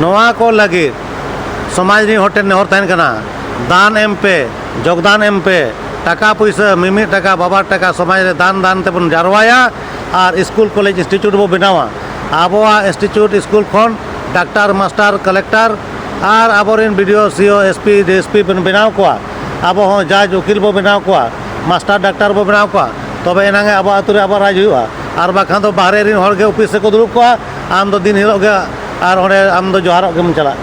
ᱱᱚᱣᱟ ᱠᱚ ᱞᱟᱹᱜᱤᱫ ᱥᱚᱢᱟᱡᱽ ᱨᱤᱱ ᱦᱚᱲ ᱴᱷᱮᱱ ᱱᱮᱦᱚᱨ ᱛᱟᱦᱮᱱ ᱠᱟᱱᱟ, ᱫᱟᱱ ᱮᱢ ᱯᱮ, ᱡᱳᱜᱽᱫᱟᱱ ᱮᱢ ᱯᱮ, ᱴᱟᱠᱟ ᱯᱩᱭᱥᱟᱹ, ᱢᱤᱢᱤᱫ ᱴᱟᱠᱟ, ᱵᱟᱵᱟᱨ ᱴᱟᱠᱟ ᱥᱚᱢᱟᱡᱽ ᱨᱮ ᱫᱟᱱ ᱫᱟᱱ ᱛᱮᱵᱚᱱ ᱡᱟᱨᱣᱟᱭᱟ ᱟᱨ ᱥᱠᱩᱞ, ᱠᱚᱞᱮᱡᱽ, ᱤᱱᱥᱴᱤᱴᱭᱩᱴ ᱵᱚ ᱵᱮᱱᱟᱣᱟ᱾ ᱟᱵᱚᱣᱟᱜ ᱤᱱᱥᱴᱤᱴᱭᱩᱴ, ᱥᱠᱩᱞ ᱠᱷᱚᱱ ᱰᱟᱠᱛᱟᱨ, ᱢᱟᱥᱴᱟᱨ, ᱠᱟᱞᱮᱠᱴᱟᱨ ᱟᱨ ᱟᱵᱚᱨᱮᱱ B D O, C O, S P, D S P ᱵᱚᱱ ᱵᱮᱱᱟᱣ ᱠᱚᱣᱟ᱾ ᱟᱵᱚ ᱦᱚᱸ ᱡᱟᱡᱽ, ᱩᱠᱤᱞ ᱵᱚ ᱵᱮᱱᱟᱣ ᱠᱚᱣᱟ, ᱢᱟᱥᱴᱟᱨ, ᱰᱟᱠᱛᱟᱨ ᱵᱚ ᱵᱮᱱᱟᱣ ᱠᱚᱣᱟ, ᱛᱚᱵᱮ ᱮᱱᱟᱝ ᱜᱮ ᱟᱵᱚ ᱟᱹᱛᱩ ᱨᱮ ᱟᱵᱚᱣᱟᱜ ᱨᱟᱡᱽ ᱦᱩᱭᱩᱜᱼᱟ᱾ ᱟᱨ ᱵᱟᱠᱷᱟᱱ ᱫᱚ ᱵᱟᱦᱨᱮ ᱨᱮᱱ ᱦᱚᱲ ᱜᱮ ᱚᱯᱷᱤᱥ ᱨᱮᱠᱚ ᱫᱩᱲᱩᱵ ᱠᱚᱜᱼᱟ, ᱟᱢ ᱫᱚ ᱫᱤᱱ ᱦᱤᱞᱳᱜ ᱜᱮ ᱟᱨ ᱚᱸᱰᱮ ᱟᱢ ᱫᱚ ᱡᱚᱦᱟᱨᱚᱜ ᱜᱮᱢ ᱪᱟᱞᱟᱜ᱾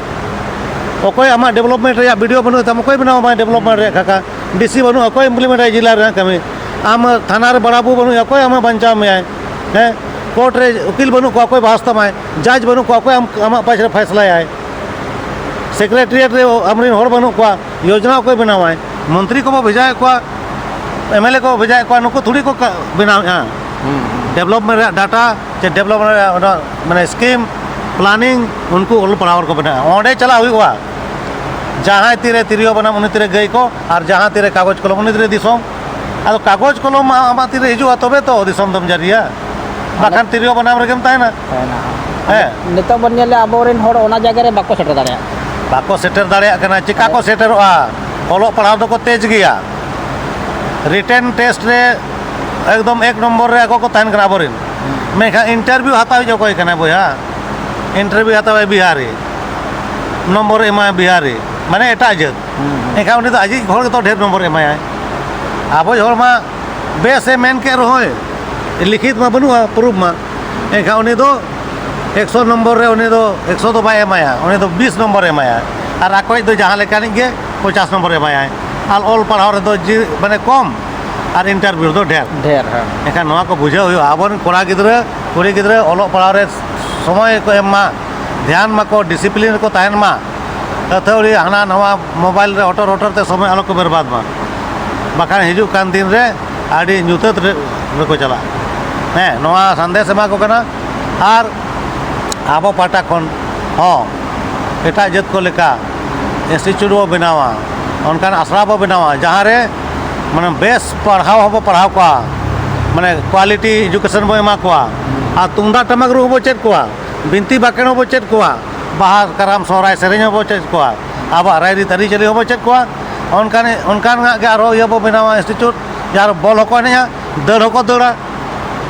ᱚᱠᱚᱭ ᱟᱢᱟᱜ ᱰᱮᱵᱷᱞᱚᱯᱢᱮᱱᱴ ᱨᱮᱭᱟᱜ ᱵᱤ ᱰᱤ ᱳ ᱵᱟᱹᱱᱩᱜ ᱛᱟᱢᱟ, ᱚᱠᱚᱭ ᱵᱮᱱᱟᱣ ᱟᱢᱟᱭ ᱰᱮᱵᱷᱞᱚᱯᱢᱮᱱᱴ ᱨᱮᱭᱟᱜ ᱠᱷᱟᱠᱟ? ᱰᱤ ᱥᱤ ᱵᱟᱹᱱᱩᱜᱼᱟ, ᱚᱠᱚᱭ ᱤᱢᱯᱞᱤᱢᱮᱱᱴ ᱟᱭ ᱡᱮᱞᱟ ᱨᱮᱱᱟᱜ ᱠᱟᱹᱢᱤ? ᱟᱢ ᱛᱷᱟᱱᱟ ᱨᱮ ᱵᱟᱲᱟᱵᱩ ᱵᱟᱹᱱᱩᱜᱼᱟ, ᱚᱠᱚᱭ ᱟᱢᱮ ᱵᱟᱧᱪᱟᱣ ᱢᱮᱭᱟᱭ? ᱦᱮᱸ, ᱠᱳᱨᱴ ᱨᱮ ᱩᱠᱤᱞ ᱵᱟᱹᱱᱩᱜ ᱠᱚᱣᱟ, ᱚᱠᱚᱭ ᱵᱟᱦᱟᱥ ᱛᱟᱢᱟᱭ? ᱡᱟᱡᱽ ᱵᱟᱹᱱᱩᱜ ᱠᱚᱣᱟ, ᱚᱠᱚᱭ ᱟᱢ, ᱟᱢᱟᱜ ᱯᱟᱥ ᱨᱮ ᱯᱷᱟᱭᱥᱞᱟᱭᱟᱭ? ᱥᱮᱠᱨᱮᱴᱟᱨᱤᱭᱮᱴ ᱨᱮ ᱟᱢᱨᱮᱱ ᱦᱚᱲ ᱵᱟᱹᱱᱩᱜ ᱠᱚᱣᱟ, ᱭᱳᱡᱽᱱᱟ ᱚᱠᱚᱭ ᱵᱮᱱᱟᱣᱟᱭ? ᱢᱚᱱᱛᱨᱤ ᱠᱚᱵᱚ ᱵᱷᱮᱡᱟᱭᱮᱫ ᱠᱚᱣᱟ, ᱮᱢ ᱮᱞ ᱮ ᱠᱚ ᱵᱷᱮᱡᱟᱭᱮᱫ ᱠᱚᱣᱟ, ᱱᱩᱠᱩ ᱛᱷᱩᱲᱤ ᱠᱚ ᱠᱟ-, ᱵᱮᱱᱟᱣᱮᱫᱼᱟ᱾ ᱦᱩᱸ, ᱦᱩᱸ᱾ ᱰᱮᱵᱷᱞᱚᱯᱢᱮᱱᱴ ᱨᱮᱭᱟᱜ ᱰᱟᱴᱟ ᱥᱮ ᱰᱮᱵᱷᱞᱚᱯᱢᱮᱱᱴ ᱨᱮᱭᱟᱜ ᱚᱱᱟ, ᱢᱟᱱᱮ, ᱥᱠᱤᱢ, ᱯᱞᱟᱱᱤᱝ, ᱩᱱᱠᱩ ᱚᱞ ᱯᱟᱲᱦᱟᱣ ᱦᱚᱲ ᱠᱚ ᱵᱮᱱᱟᱣᱟ᱾ ᱚᱸᱰᱮ ᱪᱟᱞᱟᱜ ᱦᱩᱭᱩᱜᱼᱟ, ᱡᱟᱦᱟᱸᱭ ᱛᱤᱨᱮ ᱛᱤᱨᱭᱳ ᱵᱟᱱᱟᱢ, ᱩᱱᱤ ᱛᱤᱨᱮ ᱜᱟᱹᱭ ᱠᱚ, ᱟᱨ ᱡᱟᱦᱟᱸ ᱛᱤᱨᱮ ᱠᱟᱜᱚᱡᱽ ᱠᱚᱞᱚᱢ, ᱩᱱᱤ ᱛᱤᱨᱮ ᱫᱤᱥᱚᱢ᱾ ᱟᱫᱚ ᱠᱟᱜᱚᱡᱽ ᱠᱚᱞᱚᱢ ᱢᱟ ᱟᱢᱟᱜ ᱛᱤᱨᱮ ᱦᱤᱡᱩᱜᱼᱟ, ᱛᱚᱵᱮ ᱛᱚ ᱫᱤᱥᱚᱢ ᱫᱚᱢ ᱡᱟᱹᱨᱤᱭᱟ, ᱵᱟᱠᱷᱟᱱ ᱛᱤᱨᱭᱳ ᱵᱟᱱᱟᱢ ᱨᱮᱜᱮᱢ ᱛᱟᱦᱮᱱᱟ᱾ ᱛᱟᱦᱮᱱᱟ᱾ ᱦᱮᱸ᱾ ᱱᱤᱛᱚᱜ ᱵᱚᱱ ᱧᱮᱞᱟ, ᱟᱵᱚᱨᱮᱱ ᱦᱚᱲ ᱚᱱᱟ ᱡᱟᱭᱜᱟ ᱨᱮ ᱵᱟᱠᱚ ᱥᱮᱴᱮᱨ ᱫᱟᱲᱮᱭᱟᱜᱼᱟ᱾ ᱵᱟᱠᱚ ᱥᱮᱴᱮᱨ ᱫᱟᱲᱮᱭᱟᱜ ᱠᱟᱱᱟ᱾ ᱪᱮᱠᱟ ᱠᱚ ᱥᱮᱴᱮᱨᱚᱜᱼᱟ? ᱚᱞᱚᱜ ᱯᱟᱲᱦᱟᱣ ᱫᱚᱠᱚ ᱛᱮᱡᱽ ᱜᱮᱭᱟ, ᱨᱤᱴᱮᱱ ᱴᱮᱥᱴ ᱨᱮ ᱮᱠᱫᱚᱢ ᱮᱠ ᱱᱚᱢᱵᱚᱨ ᱨᱮ ᱟᱠᱚ ᱠᱚ ᱛᱟᱦᱮᱱ ᱠᱟᱱᱟ ᱟᱵᱚᱨᱮᱱ᱾ ᱦᱩᱸ᱾ ᱢᱮᱱᱠᱷᱟᱱ ᱤᱱᱴᱟᱨᱵᱷᱤᱭᱩ ᱦᱟᱛᱟᱣᱤᱡ ᱚᱠᱚᱭ ᱠᱟᱱᱟᱭ ᱵᱚᱭᱦᱟ? ᱤᱱᱴᱟᱨᱵᱷᱤᱭᱩ ᱦᱟᱛᱟᱣᱟᱭ ᱵᱤᱦᱟᱨᱤ, ᱱᱚᱢᱵᱚᱨ ᱮᱢᱟᱭ ᱵᱤᱦᱟᱨᱤ, ᱢᱟᱱᱮ ᱮᱴᱟᱜ ᱡᱟᱹᱛ᱾ ᱦᱩᱸ, ᱦᱩᱸ᱾ ᱮᱱᱠᱷᱟᱱ ᱩᱱᱤ ᱫᱚ ᱟᱡᱤᱡ ᱦᱚᱲ ᱜᱮᱛᱚ ᱰᱷᱮᱨ ᱱᱚᱢᱵᱚᱨ ᱮᱢᱟᱭᱟᱭ᱾ ᱟᱵᱚᱭᱤᱡ ᱦᱚᱲ ᱢᱟ ᱵᱮᱥ ᱮ ᱢᱮᱱ ᱠᱮᱫ ᱨᱮᱦᱚᱸᱭ, ᱞᱤᱠᱷᱤᱛ ᱢᱟ ᱵᱟᱹᱱᱩᱜᱼᱟ, ᱯᱨᱩᱯᱷ ᱢᱟ, ᱮᱱᱠᱷᱟᱱ ᱩᱱᱤ ᱫᱚ ᱮᱠᱥᱚ ᱱᱚᱢᱵᱚᱨ ᱨᱮ ᱩᱱᱤ ᱫᱚ ᱮᱠᱥᱚ ᱫᱚ ᱵᱟᱭ ᱮᱢᱟᱭᱟ, ᱩᱱᱤ ᱫᱚ ᱵᱤᱥ ᱱᱚᱢᱵᱚᱨ ᱮ ᱮᱢᱟᱭᱟ᱾ ᱟᱨ ᱟᱠᱚᱭᱤᱡ ᱫᱚ ᱡᱟᱦᱟᱸ ᱞᱮᱠᱟᱱᱤᱡ ᱜᱮ ᱯᱚᱪᱟᱥ ᱱᱚᱢᱵᱚᱨ ᱮ ᱮᱢᱟᱭᱟᱭ᱾ ᱟᱨ ᱚᱞ ᱯᱟᱲᱦᱟᱣ ᱨᱮᱫᱚ ᱡᱤ-, ᱢᱟᱱᱮ ᱠᱚᱢ, ᱟᱨ ᱤᱱᱴᱟᱨᱵᱷᱤᱭᱩ ᱨᱮᱫᱚ ᱰᱷᱮᱨ᱾ ᱰᱷᱮᱨ, ᱦᱮᱸ᱾ ᱮᱱᱠᱷᱟᱱ ᱱᱚᱣᱟ ᱠᱚ ᱵᱩᱡᱷᱟᱹᱣ ᱦᱩᱭᱩᱜᱼᱟ, ᱟᱵᱚᱨᱮᱱ ᱠᱚᱲᱟ ᱜᱤᱫᱽᱨᱟᱹ, ᱠᱩᱲᱤ ᱜᱤᱫᱽᱨᱟᱹ ᱚᱞᱚᱜ ᱯᱟᱲᱦᱟᱣ ᱨᱮ ᱥᱚᱢᱚᱭ ᱠᱚ ᱮᱢ ᱢᱟ, ᱫᱷᱮᱭᱟᱱ ᱢᱟᱠᱚ, ᱰᱤᱥᱤᱯᱞᱤᱱ ᱨᱮᱠᱚ ᱛᱟᱦᱮᱱ ᱢᱟ᱾ ᱟᱹᱛᱷᱟᱹᱣᱲᱤ ᱦᱟᱱᱟ ᱱᱟᱣᱟ ᱢᱳᱵᱟᱭᱤᱞ ᱨᱮ ᱦᱚᱴᱚᱨ ᱦᱚᱴᱚᱨ ᱛᱮ ᱥᱚᱢᱚᱭ ᱟᱞᱚ ᱠᱚ ᱵᱮᱨᱵᱟᱫᱽ ᱢᱟ, ᱵᱟᱠᱷᱟᱱ ᱦᱤᱡᱩᱜ ᱠᱟᱱ ᱫᱤᱱ ᱨᱮ ᱟᱹᱰᱤ ᱧᱩᱛᱟᱹᱛ ᱨᱮ, ᱨᱮᱠᱚ ᱪᱟᱞᱟᱜᱼᱟ᱾ ᱦᱮᱸ, ᱱᱚᱣᱟ ᱥᱟᱸᱫᱮᱥ ᱮᱢᱟ ᱠᱚ ᱠᱟᱱᱟ᱾ ᱟᱨ ᱟᱵᱚ ᱯᱟᱦᱴᱟ ᱠᱷᱚᱱ ᱦᱚᱸ ᱮᱴᱟᱜ ᱡᱟᱹᱛ ᱠᱚ ᱞᱮᱠᱟ ᱤᱱᱥᱴᱤᱴᱭᱩᱴ ᱵᱚ ᱵᱮᱱᱟᱣᱟ, ᱚᱱᱠᱟᱱ ᱟᱥᱲᱟ ᱵᱚ ᱵᱮᱱᱟᱣᱟ, ᱡᱟᱦᱟᱸ ᱨᱮ ᱢᱟᱱᱮ ᱵᱮᱥ ᱯᱟᱲᱦᱟᱣ ᱦᱚᱸᱵᱚ ᱯᱟᱲᱦᱟᱣ ᱠᱚᱣᱟ, ᱢᱟᱱᱮ ᱠᱣᱟᱞᱤᱴᱤ ᱮᱰᱩᱠᱮᱥᱚᱱ ᱵᱚ ᱮᱢᱟ ᱠᱚᱣᱟ, ᱟᱨ ᱛᱩᱢᱫᱟᱜ ᱴᱟᱢᱟᱠ ᱨᱩ ᱦᱚᱸᱵᱚ ᱪᱮᱫ ᱠᱚᱣᱟ, ᱵᱤᱱᱛᱤ ᱵᱟᱠᱷᱮᱬ ᱦᱚᱸᱵᱚ ᱪᱮᱫ ᱠᱚᱣᱟ, ᱵᱟᱦᱟ, ᱠᱟᱨᱟᱢ, ᱥᱚᱦᱨᱟᱭ ᱥᱮᱨᱮᱧ ᱦᱚᱸᱵᱚ ᱪᱮᱫ ᱠᱚᱣᱟ, ᱟᱵᱚᱣᱟᱜ ᱨᱟᱭᱨᱤᱛ ᱟᱹᱨᱤᱪᱟᱹᱞᱤ ᱦᱚᱸᱵᱚ ᱪᱮᱫ ᱠᱚᱣᱟ᱾ ᱚᱱᱠᱟᱱ, ᱚᱱᱠᱟᱱᱟᱜ ᱜᱮ ᱟᱨᱦᱚᱸ ᱤᱭᱟᱹ ᱵᱚ ᱵᱮᱱᱟᱣᱟ, ᱤᱱᱥᱴᱤᱴᱭᱩᱴ, ᱡᱟᱦᱟᱸ ᱨᱮ ᱵᱚᱞ ᱦᱚᱸᱠᱚ ᱮᱱᱮᱡᱼᱟ, ᱫᱟᱹᱲ ᱦᱚᱸᱠᱚ ᱫᱟᱹᱲᱟ,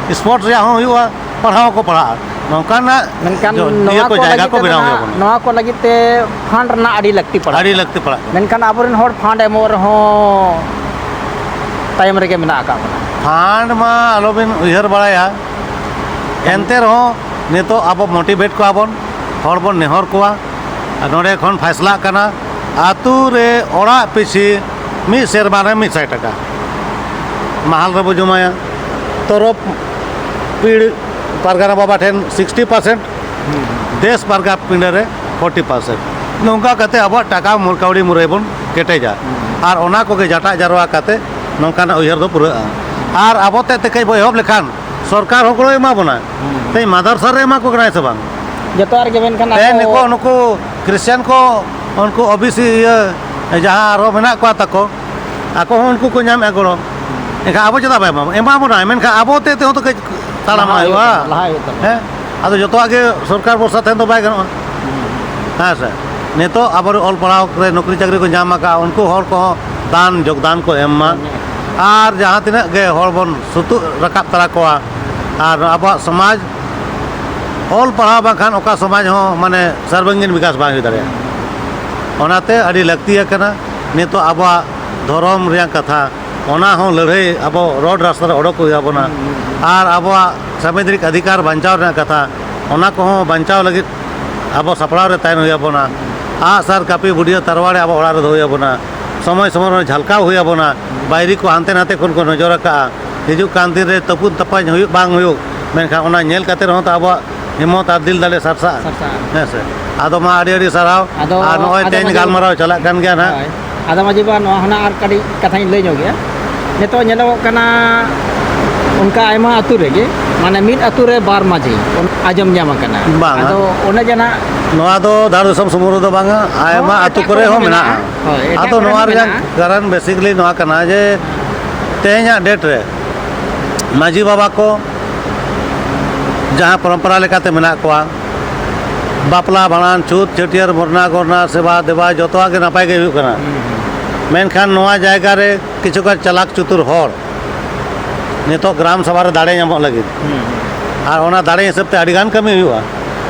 ᱥᱯᱳᱨᱴᱥ ᱨᱮᱭᱟᱜ ᱦᱚᱸ ᱦᱩᱭᱩᱜᱼᱟ, ᱯᱟᱲᱦᱟᱣ ᱦᱚᱸᱠᱚ ᱯᱟᱲᱦᱟᱜᱼᱟ᱾ ᱱᱚᱝᱠᱟᱱᱟᱜ ᱢᱮᱱᱠᱷᱟᱱ ᱡᱚ-, ᱤᱭᱟᱹ ᱱᱚᱣᱟ ᱠᱚ ᱠᱚ ᱡᱟᱭᱜᱟ ᱞᱟᱹᱜᱤᱫ ᱠᱚ ᱛᱮᱫᱚ ᱵᱮᱱᱟᱣ ᱦᱩᱭ ᱱᱟᱦᱟᱜ, ᱟᱵᱚᱱᱟ᱾ ᱱᱚᱣᱟ ᱠᱚ ᱞᱟᱹᱜᱤᱫ ᱛᱮ ᱯᱷᱟᱱᱰ ᱨᱮᱱᱟᱜ ᱟᱹᱰᱤ ᱞᱟᱹᱠᱛᱤ ᱯᱟᱲᱟᱜ ᱟᱹᱰᱤ ᱠᱟᱱᱟ᱾ ᱞᱟᱹᱠᱛᱤ ᱯᱟᱲᱟᱜ ᱠᱟᱱᱟ᱾ ᱢᱮᱱᱠᱷᱟᱱ ᱟᱵᱚᱨᱮᱱ ᱦᱚᱲ ᱯᱷᱟᱱᱰ ᱮᱢᱚᱜ ᱨᱮᱦᱚᱸ ᱛᱟᱭᱚᱢ ᱨᱮᱜᱮ ᱢᱮᱱᱟᱜ ᱟᱠᱟᱫ ᱵᱚᱱᱟ᱾ ᱯᱷᱟᱱᱰ ᱢᱟ ᱟᱞᱚᱵᱤᱱ ᱩᱭᱦᱟᱹᱨ ᱵᱟᱲᱟᱭᱟ, ᱮᱱᱛᱮ ᱨᱮᱦᱚᱸ ᱱᱤᱛᱚᱜ ᱟᱵᱚ ᱢᱳᱴᱤᱵᱷᱮᱴ ᱠᱚᱣᱟ ᱵᱚᱱ, ᱦᱚᱲ ᱵᱚᱱ ᱱᱮᱦᱚᱨ ᱠᱚᱣᱟ, ᱟᱨ ᱱᱚᱰᱮ ᱠᱷᱚᱱ ᱯᱷᱟᱭᱥᱞᱟᱜ ᱠᱟᱱᱟ, ᱟᱹᱛᱩ ᱨᱮ ᱚᱲᱟᱜ ᱯᱤᱪᱷᱤ ᱢᱤᱫ ᱥᱮᱨᱢᱟ ᱨᱮ ᱢᱤᱫ ᱥᱟᱭ ᱴᱟᱠᱟ ᱢᱟᱦᱟᱞ ᱨᱮᱵᱚ ᱡᱚᱢᱟᱭᱟ᱾ ᱛᱚᱨᱚᱯ ᱯᱤᱲ ᱯᱟᱨᱜᱟᱱᱟ ᱵᱟᱵᱟ ᱴᱷᱮᱱ ᱥᱤᱠᱥᱴᱤ ᱯᱟᱨᱥᱮᱱᱴ, ᱫᱮᱥ ᱯᱟᱨᱜᱟ ᱯᱤᱸᱰᱟᱹ ᱨᱮ ᱯᱷᱳᱨᱴᱤ ᱯᱟᱨᱥᱮᱱᱴ᱾ ᱱᱚᱝᱠᱟ ᱠᱟᱛᱮ ᱟᱵᱚᱣᱟᱜ ᱴᱟᱠᱟ ᱢᱩᱨ-, ᱠᱟᱹᱣᱰᱤ ᱢᱩᱨᱟᱹᱭ ᱵᱚᱱ ᱠᱮᱴᱮᱡᱟ᱾ ᱟᱨ ᱚᱱᱟ ᱠᱚᱜᱮ ᱡᱟᱴᱟᱜ ᱡᱟᱨᱣᱟ ᱠᱟᱛᱮ ᱱᱚᱝᱠᱟᱱᱟᱜ ᱩᱭᱦᱟᱹᱨ ᱫᱚ ᱯᱩᱨᱟᱹᱜᱼᱟ᱾ ᱟᱨ ᱟᱵᱚ ᱛᱮᱫ ᱛᱮ ᱠᱟᱹᱡ ᱵᱚ ᱮᱦᱚᱵ ᱞᱮᱠᱷᱟᱱ ᱥᱚᱨᱠᱟᱨ ᱦᱚᱸ ᱜᱚᱲᱚᱭ ᱮᱢᱟ ᱵᱚᱱᱟ᱾ ᱛᱮᱦᱮᱧ ᱢᱟᱫᱟᱨᱥᱟ ᱨᱮ ᱮᱢᱟ ᱠᱚ ᱠᱟᱱᱟᱭ ᱥᱮ ᱵᱟᱝ? ᱡᱚᱛᱚᱣᱟᱜ ᱨᱮᱜᱮ, ᱢᱮᱱᱠᱷᱟᱱ ᱛᱮᱦᱮᱧ ᱟᱵᱚ ᱱᱩᱠᱩ, ᱱᱩᱠᱩ ᱠᱷᱨᱤᱥᱪᱟᱱ ᱠᱚ, ᱩᱱᱠᱩ ᱳᱵᱤᱥᱤ ᱤᱭᱟᱹ ᱡᱟᱦᱟᱸ ᱟᱨᱦᱚᱸ ᱢᱮᱱᱟᱜ ᱠᱚᱣᱟ ᱛᱟᱠᱚ, ᱟᱠᱚ ᱦᱚᱸ ᱩᱱᱠᱩ ᱠᱚ ᱧᱟᱢᱮᱫᱼᱟ ᱜᱚᱲᱚ᱾ ᱮᱱᱠᱷᱟᱱ ᱟᱵᱚ ᱪᱮᱫᱟᱜ ᱵᱟᱭ ᱮᱢᱟ ᱵᱚᱱᱟ? ᱮᱢᱟ ᱵᱚᱱᱟᱭ, ᱢᱮᱱᱠᱷᱟᱱ ᱟᱵᱚ ᱛᱮ ᱛᱮᱦᱚᱸ ᱛᱚ ᱠᱟᱹᱡ ᱛᱟᱲᱟᱢ ᱞᱟᱦᱟ ᱦᱩᱭᱩᱜᱼᱟ, ᱦᱩᱭᱩᱜᱼᱟ᱾ ᱞᱟᱦᱟ ᱦᱩᱭᱩᱜ ᱛᱟᱵᱚᱱᱟ᱾ ᱦᱮᱸ? ᱟᱫᱚ ᱡᱚᱛᱚᱣᱟᱜ ᱜᱮ ᱥᱚᱨᱠᱟᱨ ᱵᱷᱚᱨᱥᱟ ᱛᱟᱦᱮᱱ ᱫᱚ ᱵᱟᱭ ᱜᱟᱱᱚᱜᱼᱟ᱾ ᱦᱮᱸ ᱥᱮ? ᱱᱤᱛᱚᱜ ᱟᱵᱚᱨᱮᱱ ᱚᱞ ᱯᱟᱲᱦᱟᱣ ᱨᱮ ᱱᱚᱠᱨᱤ ᱪᱟᱹᱠᱨᱤ ᱠᱚ ᱧᱟᱢ ᱟᱠᱟᱫᱼᱟ, ᱩᱱᱠᱩ ᱦᱚᱲ ᱠᱚᱦᱚᱸ ᱫᱟᱱ ᱡᱳᱜᱽᱫᱟᱱ ᱠᱚ ᱮᱢ ᱢᱟ᱾ ᱟᱨ ᱡᱟᱦᱟᱸ ᱛᱤᱱᱟᱹᱜ ᱜᱮ ᱦᱚᱲ ᱵᱚᱱ ᱥᱩᱛᱩᱜ ᱨᱟᱠᱟᱵ ᱛᱟᱨᱟ ᱠᱚᱣᱟ, ᱟᱨ ᱟᱵᱚᱣᱟᱜ ᱥᱚᱢᱟᱡᱽ, ᱚᱞ ᱯᱟᱲᱦᱟᱣ ᱵᱟᱝᱠᱷᱟᱱ ᱚᱠᱟ ᱥᱚᱢᱟᱡᱽ ᱦᱚᱸ ᱢᱟᱱᱮ ᱥᱟᱨᱵᱟᱝᱜᱤᱱ ᱵᱤᱠᱟᱥ ᱵᱟᱝ ᱦᱩᱭ ᱫᱟᱲᱮᱭᱟᱜᱼᱟ᱾ ᱚᱱᱟᱛᱮ ᱟᱹᱰᱤ ᱞᱟᱹᱠᱛᱤ ᱟᱠᱟᱱᱟ ᱱᱤᱛᱚᱜ ᱟᱵᱚᱣᱟᱜ ᱫᱷᱚᱨᱚᱢ ᱨᱮᱭᱟᱜ ᱠᱟᱛᱷᱟ, ᱚᱱᱟ ᱦᱚᱸ ᱞᱟᱹᱲᱦᱟᱹᱭ ᱟᱵᱚ ᱨᱳᱰ ᱨᱟᱥᱛᱟ ᱨᱮ ᱚᱰᱚᱠ ᱦᱩᱭ ᱟᱵᱚᱱᱟ᱾ ᱟᱨ ᱟᱵᱚᱣᱟᱜ ᱥᱟᱝᱵᱤᱫᱷᱟᱱᱤᱠ ᱚᱫᱷᱤᱠᱟᱨ ᱵᱟᱧᱪᱟᱣ ᱨᱮᱱᱟᱜ ᱠᱟᱛᱷᱟ, ᱚᱱᱟ ᱠᱚᱦᱚᱸ ᱵᱟᱧᱪᱟᱣ ᱞᱟᱹᱜᱤᱫ ᱟᱵᱚ ᱥᱟᱯᱲᱟᱣ ᱨᱮ ᱛᱟᱦᱮᱱ ᱦᱩᱭ ᱟᱵᱚᱱᱟ᱾ ᱟᱜᱼᱥᱟᱨ, ᱠᱟᱹᱯᱤ, ᱵᱩᱰᱤᱭᱟᱹ, ᱛᱟᱨᱣᱟᱲᱤ ᱟᱵᱚ ᱚᱲᱟᱜ ᱨᱮ ᱫᱚᱦᱚ ᱦᱩᱭ ᱟᱵᱚᱱᱟ᱾ ᱥᱚᱢᱚᱭ ᱥᱚᱢᱚᱭ ᱨᱮ ᱡᱷᱟᱞᱠᱟᱣ ᱦᱩᱭ ᱟᱵᱚᱱᱟ᱾ ᱵᱟᱭᱨᱤ ᱠᱚ ᱦᱟᱱᱛᱮ ᱱᱟᱛᱮ ᱠᱷᱚᱱ ᱠᱚ ᱱᱚᱡᱚᱨ ᱟᱠᱟᱜᱼᱟ᱾ ᱦᱤᱡᱩᱜ ᱠᱟᱱ ᱫᱤᱱ ᱨᱮ ᱛᱟᱹᱯᱩᱫ ᱛᱟᱯᱟᱧ ᱦᱩᱭᱩᱜ ᱵᱟᱝ ᱦᱩᱭᱩᱜ, ᱢᱮᱱᱠᱷᱟᱱ ᱚᱱᱟ ᱧᱮᱞ ᱠᱟᱛᱮ ᱨᱮᱦᱚᱸ ᱛᱚ ᱟᱵᱚᱣᱟᱜ ᱦᱤᱢᱢᱚᱛ ᱟᱨ ᱫᱤᱞ ᱫᱟᱲᱮ ᱥᱟᱨᱥᱟᱜᱼᱟ᱾ ᱥᱟᱨᱥᱟᱜᱼᱟ᱾ ᱦᱮᱸ ᱥᱮ? ᱟᱫᱚ ᱢᱟ ᱟᱹᱰᱤ ᱟᱹᱰᱤ ᱥᱟᱨᱦᱟᱣ᱾ ᱟᱫᱚ ᱟᱨ ᱱᱚᱜᱼᱚᱭ ᱟᱫᱚ ᱛᱮᱦᱮᱧ ᱢᱟᱹᱡᱷᱤ ᱜᱟᱞᱢᱟᱨᱟᱣ ᱪᱟᱞᱟᱜ ᱠᱟᱱ ᱜᱮᱭᱟ ᱱᱟᱦᱟᱜ᱾ ᱦᱳᱭ᱾ ᱟᱫᱚ ᱢᱟᱹᱡᱷᱤ ᱵᱟᱵᱟ, ᱱᱚᱣᱟ ᱦᱚᱸ ᱱᱟᱜ ᱟᱨ ᱠᱟᱹᱴᱤᱡ ᱠᱟᱛᱷᱟᱧ ᱞᱟᱹᱭ ᱧᱚᱜ ᱜᱮᱭᱟ᱾ ᱱᱤᱛᱚᱜ ᱧᱮᱞᱚᱜᱚᱜ ᱠᱟᱱᱟ, ᱚᱱᱠᱟ ᱟᱭᱢᱟ ᱟᱹᱛᱩ ᱨᱮᱜᱮ, ᱢᱟᱱᱮ ᱢᱤᱫ ᱟᱹᱛᱩ ᱨᱮ ᱵᱟᱨ ᱢᱟᱹᱡᱷᱤ ᱟᱸᱡᱚᱢ ᱧᱟᱢ ᱟᱠᱟᱱᱟ᱾ ᱵᱟᱝᱟ᱾ ᱟᱫᱚ ᱚᱱᱮ ᱡᱮ ᱱᱟᱜ ᱱᱚᱣᱟ ᱫᱚ ᱫᱷᱟᱲ ᱫᱤᱥᱚᱢ ᱥᱩᱢᱩᱝ ᱨᱮᱫᱚ ᱵᱟᱝᱟ, ᱟᱭᱢᱟ ᱦᱚᱸ, ᱟᱹᱛᱩ ᱮᱴᱟᱜ ᱠᱚᱨᱮ ᱠᱚᱨᱮ ᱦᱚᱸ ᱦᱚᱸ ᱢᱮᱱᱟᱜᱼᱟ᱾ ᱢᱮᱱᱟᱜᱼᱟ᱾ ᱦᱳᱭ, ᱮᱴᱟᱜ ᱟᱫᱚ ᱠᱚᱨᱮ ᱱᱚᱣᱟ ᱦᱚᱸ ᱨᱮᱭᱟᱜ ᱢᱮᱱᱟᱜᱼᱟ᱾ ᱠᱟᱨᱚᱱ basically ᱱᱚᱣᱟ ᱠᱟᱱᱟ ᱡᱮ ᱛᱮᱦᱮᱧᱟᱜ date ᱨᱮ ᱢᱟᱹᱡᱷᱤ ᱵᱟᱵᱟ ᱠᱚ ᱡᱟᱦᱟᱸ ᱯᱚᱨᱚᱢᱯᱚᱨᱟ ᱞᱮᱠᱟᱛᱮ ᱢᱮᱱᱟᱜ ᱠᱚᱣᱟ, ᱵᱟᱯᱞᱟ, ᱵᱷᱟᱸᱰᱟᱱ, ᱪᱷᱩᱛ, ᱪᱷᱟᱹᱴᱭᱟᱹᱨ, ᱢᱚᱨᱱᱟ, ᱜᱚᱨᱱᱟ, ᱥᱮᱵᱟ ᱫᱮᱵᱟ, ᱡᱚᱛᱚᱣᱟᱜ ᱜᱮ ᱱᱟᱯᱟᱭ ᱜᱮ ᱦᱩᱭᱩᱜ ᱠᱟᱱᱟ᱾ ᱦᱩᱸ, ᱦᱩᱸ᱾ ᱢᱮᱱᱠᱷᱟᱱ ᱱᱚᱣᱟ ᱡᱟᱭᱜᱟ ᱨᱮ ᱠᱤᱪᱷᱩᱜᱟᱱ ᱪᱟᱞᱟᱠ ᱪᱩᱛᱩᱨ ᱦᱚᱲ ᱱᱤᱛᱚᱜ ᱜᱨᱟᱢ ᱥᱚᱵᱷᱟ ᱨᱮ ᱫᱟᱲᱮ ᱧᱟᱢᱚᱜ ᱞᱟᱹᱜᱤᱫ, ᱦᱩᱸ, ᱦᱩᱸ᱾ ᱟᱨ ᱚᱱᱟ ᱫᱟᱲᱮ ᱦᱤᱥᱟᱹᱵ ᱛᱮ ᱟᱹᱰᱤ ᱜᱟᱱ ᱠᱟᱹᱢᱤ ᱦᱩᱭᱩᱜᱼᱟ᱾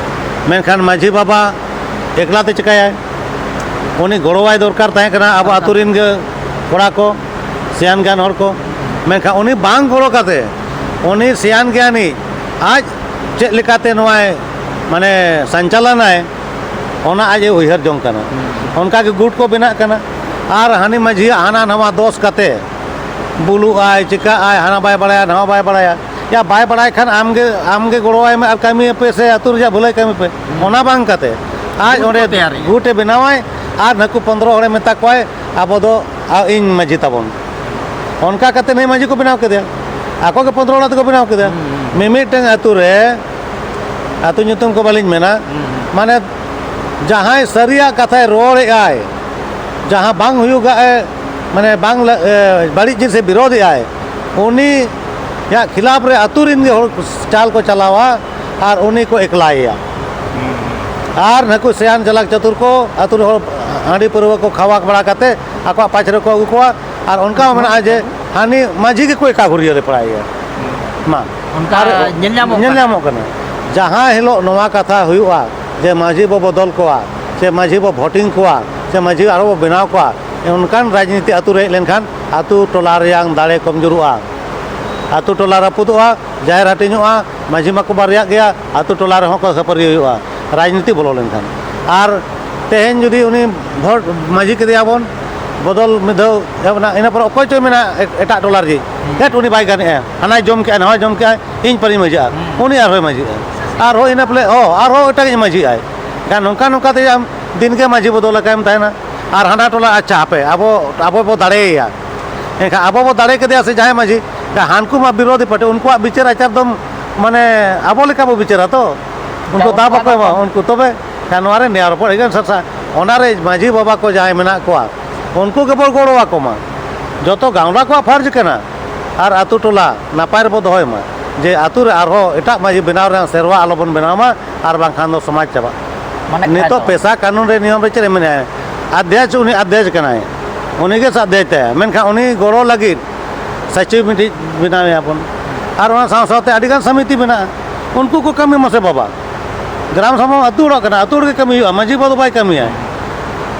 ᱢᱮᱱᱠᱷᱟᱱ ᱢᱟᱹᱡᱷᱤ ᱵᱟᱵᱟ ᱮᱠᱞᱟ ᱛᱮ ᱪᱤᱠᱟᱹᱭᱟᱭ? ᱩᱱᱤ ᱜᱚᱲᱚᱣᱟᱭ ᱫᱚᱨᱠᱟᱨ ᱛᱟᱦᱮᱸ ᱠᱟᱱᱟ ᱟᱵᱚ ᱟᱹᱛᱩ ᱨᱮᱱ ᱜᱮ ᱠᱚᱲᱟ ᱠᱚ, ᱥᱮᱭᱟᱱ ᱜᱮᱭᱟᱱ ᱦᱚᱲ ᱠᱚ᱾ ᱢᱮᱱᱠᱷᱟᱱ ᱩᱱᱤ ᱵᱟᱝ ᱜᱚᱲᱚ ᱠᱟᱛᱮ, ᱩᱱᱤ ᱥᱮᱭᱟᱱ ᱜᱮᱭᱟᱱᱤᱡ ᱟᱡ ᱪᱮᱫ ᱞᱮᱠᱟᱛᱮ ᱱᱚᱣᱟᱭ, ᱢᱟᱱᱮ, ᱥᱟᱧᱪᱟᱞᱟᱱᱟᱭ, ᱚᱱᱟ ᱟᱡ ᱮ ᱩᱭᱦᱟᱹᱨ ᱡᱚᱝ ᱠᱟᱱᱟ᱾ ᱦᱩᱸ᱾ ᱚᱱᱠᱟ ᱜᱮ ᱜᱩᱴ ᱠᱚ ᱵᱮᱱᱟᱜ ᱠᱟᱱᱟ᱾ ᱟᱨ ᱦᱟᱹᱱᱤ ᱢᱟᱹᱡᱷᱤᱭᱟᱜ ᱦᱟᱱᱟ ᱱᱟᱣᱟ ᱫᱚᱥ ᱠᱟᱛᱮ, ᱵᱩᱞᱩᱜ ᱟᱭ, ᱪᱤᱠᱟᱹᱜ ᱟᱭ, ᱦᱟᱱᱟ ᱵᱟᱭ ᱵᱟᱲᱟᱭᱟ, ᱱᱟᱣᱟ ᱵᱟᱭ ᱵᱟᱲᱟᱭᱟ᱾ ᱭᱟ, ᱵᱟᱭ ᱵᱟᱲᱟᱭ ᱠᱷᱟᱱ ᱟᱢ ᱜᱮ, ᱟᱢ ᱜᱮ ᱜᱚᱲᱚᱣᱟᱭ ᱢᱮ ᱟᱨ ᱠᱟᱹᱢᱤᱭᱟᱯᱮ ᱥᱮ ᱟᱹᱛᱩ ᱨᱮᱭᱟᱜ ᱵᱷᱟᱹᱞᱟᱹᱭ ᱠᱟᱹᱢᱤ ᱯᱮ᱾ ᱦᱩᱸ᱾ ᱚᱱᱟ ᱵᱟᱝ ᱠᱟᱛᱮ ᱟᱡ ᱜᱩᱴ ᱚᱸᱰᱮ ᱠᱚ ᱛᱮᱭᱟᱨᱮᱜᱼᱟ᱾ ᱜᱩᱴ ᱮ ᱵᱮᱱᱟᱣᱟᱭ ᱟᱨ ᱱᱩᱠᱩ ᱯᱚᱱᱫᱽᱨᱚ ᱦᱚᱲᱮ ᱢᱮᱛᱟ ᱠᱚᱣᱟᱭ, ᱟᱵᱚ ᱫᱚ, ᱟ, ᱤᱧ ᱢᱟᱹᱡᱷᱤ ᱛᱟᱵᱚᱱ᱾ ᱚᱱᱠᱟ ᱠᱟᱛᱮ ᱱᱩᱭ ᱢᱟᱹᱡᱷᱤ ᱠᱚ ᱵᱮᱱᱟᱣ ᱠᱮᱫᱮᱭᱟ᱾ ᱟᱠᱚ ᱜᱮ ᱯᱚᱱᱫᱽᱨᱚ ᱚᱲᱟᱜ ᱛᱮᱠᱚ ᱵᱮᱱᱟᱣ ᱠᱮᱫᱮᱭᱟ᱾ ᱦᱩᱸ, ᱦᱩᱸ᱾ ᱢᱤᱢᱤᱫᱴᱟᱝ ᱟᱹᱛᱩ ᱨᱮ, ᱟᱹᱛᱩ ᱧᱩᱛᱩᱢ ᱠᱚ ᱵᱟᱹᱞᱤᱧ ᱢᱮᱱᱟ, ᱦᱩᱸ, ᱦᱩᱸ᱾ ᱢᱟᱱᱮ ᱡᱟᱦᱟᱸᱭ ᱥᱟᱹᱨᱤᱭᱟᱜ ᱠᱟᱛᱷᱟᱭ ᱨᱚᱲᱮᱜᱼᱟᱭ, ᱡᱟᱦᱟᱸ ᱵᱟᱝ ᱦᱩᱭᱩᱜᱟᱜ ᱮ, ᱢᱟᱱᱮ ᱵᱟᱝ ᱞᱟ-, ᱮ, ᱵᱟᱹᱲᱤᱡ ᱡᱤᱱᱤᱥᱮ ᱵᱤᱨᱳᱫᱷᱮᱜᱼᱟᱭ, ᱩᱱᱤᱭᱟᱜ ᱠᱷᱤᱞᱟᱯ ᱨᱮ ᱟᱹᱛᱩ ᱨᱮᱱ ᱜᱮ ᱦᱚᱲ ᱪᱟᱞ ᱠᱚ ᱪᱟᱞᱟᱣᱟ ᱟᱨ ᱩᱱᱤ ᱠᱚ ᱮᱠᱞᱟᱭᱮᱭᱟ᱾ ᱦᱩᱸ, ᱦᱩᱸ᱾ ᱟᱨ ᱱᱩᱠᱩ ᱥᱮᱭᱟᱱ ᱪᱟᱞᱟᱠ ᱪᱟᱛᱩᱨ ᱠᱚ ᱟᱹᱛᱩ ᱨᱮ ᱦᱚᱲ ᱦᱟᱺᱰᱤ ᱯᱟᱹᱨᱣᱟᱹ ᱠᱚ ᱠᱷᱟᱣᱟ ᱵᱟᱲᱟ ᱠᱟᱛᱮ ᱟᱠᱚᱣᱟᱜ ᱯᱟᱪᱷ ᱨᱮᱠᱚ ᱟᱹᱜᱩ ᱠᱚᱣᱟ᱾ ᱟᱨ ᱚᱱᱠᱟ ᱦᱚᱸ ᱢᱮᱱᱟᱜᱼᱟ ᱡᱮ ᱦᱟᱹᱱᱤ ᱢᱟᱹᱡᱷᱤ ᱜᱮᱠᱚ ᱮᱠᱟ ᱜᱷᱩᱨᱤᱭᱟᱹ ᱨᱮ ᱯᱟᱲᱟᱭᱮᱭᱟ᱾ ᱢᱟ᱾ ᱚᱱᱠᱟ ᱟᱨ ᱧᱮᱞ ᱧᱟᱢᱚᱜ ᱧᱮᱞ ᱠᱟᱱᱟ᱾ ᱧᱟᱢᱚᱜ ᱠᱟᱱᱟ᱾ ᱡᱟᱦᱟᱸ ᱦᱤᱞᱳᱜ ᱱᱚᱣᱟ ᱠᱟᱛᱷᱟ ᱦᱩᱭᱩᱜᱼᱟ ᱡᱮ ᱢᱟᱹᱡᱷᱤ ᱵᱚ ᱵᱚᱫᱚᱞ ᱠᱚᱣᱟ, ᱥᱮ ᱢᱟᱹᱡᱷᱤ ᱵᱚ voting ᱠᱚᱣᱟ, ᱥᱮ ᱢᱟᱹᱡᱷᱤ ᱟᱨᱚ ᱵᱚ ᱵᱮᱱᱟᱣ ᱠᱚᱣᱟ, ᱚᱱᱠᱟᱱ ᱨᱟᱡᱽᱱᱤᱛᱤ ᱟᱹᱛᱩ ᱨᱮ ᱦᱮᱡ ᱞᱮᱱᱠᱷᱟᱱ ᱟᱹᱛᱩ ᱴᱚᱞᱟ ᱨᱮᱭᱟᱝ ᱫᱟᱲᱮ ᱠᱚᱢᱡᱳᱨᱚᱜᱼᱟ, ᱟᱹᱛᱩ ᱴᱚᱞᱟ ᱨᱟᱹᱯᱩᱫᱚᱜᱼᱟ, ᱡᱟᱦᱮᱨ ᱦᱟᱹᱴᱤᱧᱚᱜᱼᱟ, ᱢᱟᱹᱡᱷᱤ ᱢᱟᱠᱚ ᱵᱟᱨᱭᱟᱜ ᱜᱮᱭᱟ, ᱟᱹᱛᱩ ᱴᱚᱞᱟ ᱨᱮᱦᱚᱸ ᱠᱚ ᱠᱷᱟᱹᱯᱟᱹᱨᱤ ᱦᱩᱭᱩᱜᱼᱟ, ᱨᱟᱡᱽᱱᱤᱛᱤ ᱵᱚᱞᱚ ᱞᱮᱱᱠᱷᱟᱱ᱾ ᱟᱨ ᱛᱮᱦᱮᱧ ᱡᱩᱫᱤ ᱩᱱᱤ ᱵᱷᱳᱴ ᱢᱟᱹᱡᱷᱤ ᱠᱮᱫᱮᱭᱟᱵᱚᱱ, ᱵᱚᱫᱚᱞ ᱢᱤᱫ ᱫᱷᱟᱣ ᱮᱦᱚᱵ ᱮᱱᱟ, ᱤᱱᱟᱹ ᱯᱚᱨᱮ ᱚᱠᱚᱭ ᱪᱚᱭ ᱢᱮᱱᱟ ᱮ-, ᱮᱴᱟᱜ ᱴᱚᱞᱟ ᱨᱮᱜᱮ, ᱦᱮᱴ ᱩᱱᱤ ᱵᱟᱭ ᱜᱟᱱᱮᱜᱼᱟ, ᱦᱟᱱᱟᱭ ᱡᱚᱢ ᱠᱮᱜᱼᱟ, ᱱᱟᱣᱟᱭ ᱡᱚᱢ ᱠᱮᱜᱼᱟ, ᱤᱧ ᱯᱟᱨᱤᱧ ᱢᱟᱹᱡᱷᱤᱜᱼᱟ, ᱩᱱᱤ ᱟᱨᱦᱚᱸᱭ ᱢᱟᱹᱡᱷᱤᱜᱼᱟ᱾ ᱟᱨᱦᱚᱸ ᱤᱱᱟᱹ ᱯᱚᱨᱮ, ᱚ, ᱟᱨᱦᱚᱸ ᱮᱴᱟᱜᱤᱡ ᱢᱟᱹᱡᱷᱤᱜᱼᱟᱭ᱾ ᱮᱱᱠᱷᱟᱱ ᱱᱚᱝᱠᱟ ᱱᱚᱝᱠᱟ ᱛᱮ ᱟᱢ ᱫᱤᱱ ᱜᱮ ᱢᱟᱹᱡᱷᱤ ᱵᱚᱫᱚᱞ ᱟᱠᱟᱭᱮᱢ ᱛᱟᱦᱮᱱᱟ᱾ ᱟᱨ ᱦᱟᱸᱰᱟ ᱴᱚᱞᱟ, ᱟᱪᱪᱷᱟ, ᱦᱟᱯᱮ, ᱟᱵᱚ, ᱟᱵᱚ ᱵᱚ ᱫᱟᱲᱮᱭᱟᱭᱟ᱾ ᱮᱱᱠᱷᱟᱱ ᱟᱵᱚ ᱵᱚ ᱫᱟᱲᱮ ᱠᱮᱫᱮᱭᱟ ᱥᱮ ᱡᱟᱦᱟᱸᱭ ᱢᱟᱹᱡᱷᱤ, ᱮᱱᱠᱷᱟᱱ ᱦᱟᱱᱠᱩ ᱢᱟ ᱵᱤᱨᱳᱫᱷᱤ ᱯᱟᱨᱴᱤ, ᱩᱱᱠᱩᱣᱟᱜ ᱵᱤᱪᱟᱹᱨ ᱟᱪᱟᱨ ᱫᱚ ᱢᱟᱱᱮ ᱟᱵᱚ ᱞᱮᱠᱟ ᱵᱚ ᱵᱤᱪᱟᱹᱨᱟ ᱛᱚ᱾ ᱩᱱᱠᱩ ᱫᱟᱣ ᱵᱟᱠᱚ ᱮᱢᱟ, ᱩᱱᱠᱩ ᱛᱚᱵᱮ ᱮᱱᱠᱷᱟᱱ ᱱᱚᱣᱟ ᱨᱮ ᱱᱮᱭᱟᱣ ᱨᱚᱯᱚᱲ ᱮᱠᱫᱚᱢ ᱥᱟᱨᱥᱟ᱾ ᱚᱱᱟ ᱨᱮ ᱢᱟᱹᱡᱷᱤ ᱵᱟᱵᱟ ᱠᱚ ᱡᱟᱦᱟᱸᱭ ᱢᱮᱱᱟᱜ ᱠᱚᱣᱟ, ᱩᱱᱠᱩ ᱜᱮᱵᱚ ᱜᱚᱲᱚ ᱟᱠᱚ ᱢᱟ᱾ ᱡᱚᱛᱚ ᱜᱟᱶᱞᱟ ᱠᱚᱣᱟᱜ ᱯᱷᱟᱨᱡᱽ ᱠᱟᱱᱟ᱾ ᱟᱨ ᱟᱛᱳ ᱴᱚᱞᱟ ᱱᱟᱯᱟᱭ ᱨᱮᱵᱚ ᱫᱚᱦᱚᱭ ᱢᱟ, ᱡᱮ ᱟᱛᱳ ᱨᱮ ᱟᱨᱦᱚᱸ ᱮᱴᱟᱜ ᱢᱟᱹᱡᱷᱤ ᱵᱮᱱᱟᱣ ᱨᱮᱱᱟᱜ ᱥᱮᱨᱣᱟ ᱟᱞᱚᱵᱚᱱ ᱵᱮᱱᱟᱣ ᱢᱟ, ᱟᱨ ᱵᱟᱝᱠᱷᱟᱱ ᱫᱚ ᱥᱚᱢᱟᱡᱽ ᱪᱟᱵᱟᱜ᱾ ᱢᱟᱱᱮ ᱱᱤᱛᱚᱜ ᱠᱷᱟᱡ ᱫᱚ᱾ ᱯᱮᱥᱟ ᱠᱟᱹᱱᱩᱱ ᱨᱮ ᱱᱤᱭᱚᱢ ᱨᱮ ᱪᱮᱫ ᱮ ᱢᱮᱱᱟᱭᱟ? ᱟᱫᱷᱭᱟᱪ, ᱩᱱᱤ ᱟᱫᱷᱭᱟᱪ ᱠᱟᱱᱟᱭ, ᱩᱱᱤ ᱜᱮ ᱥᱟᱫᱷᱭᱟᱪ ᱛᱟᱭᱟ, ᱢᱮᱱᱠᱷᱟᱱ ᱩᱱᱤ ᱜᱚᱲᱚ ᱞᱟᱹᱜᱤᱫ ᱥᱟᱪᱤᱵᱽ ᱢᱤᱫᱴᱤᱡ ᱵᱮᱱᱟᱣ ᱮᱭᱟ ᱵᱚᱱ᱾ ᱟᱨ ᱚᱱᱟ ᱥᱟᱶ ᱥᱟᱶᱛᱮ ᱟᱹᱰᱤᱜᱟᱱ ᱥᱚᱢᱤᱛᱤ ᱢᱮᱱᱟᱜᱼᱟ, ᱩᱱᱠᱩ ᱠᱚ ᱠᱟᱹᱢᱤ ᱢᱟᱥᱮ ᱵᱟᱵᱟ᱾ ᱜᱨᱟᱢ ᱥᱚᱵᱷᱟ ᱟᱹᱛᱩ ᱦᱚᱲᱟᱜ ᱠᱟᱱᱟ, ᱟᱹᱛᱩ ᱦᱚᱲ ᱜᱮ ᱠᱟᱹᱢᱤ ᱦᱩᱭᱩᱜᱼᱟ, ᱢᱟᱹᱡᱷᱤ ᱵᱟᱵᱟ ᱫᱚ ᱵᱟᱭ ᱠᱟᱹᱢᱤᱭᱟ᱾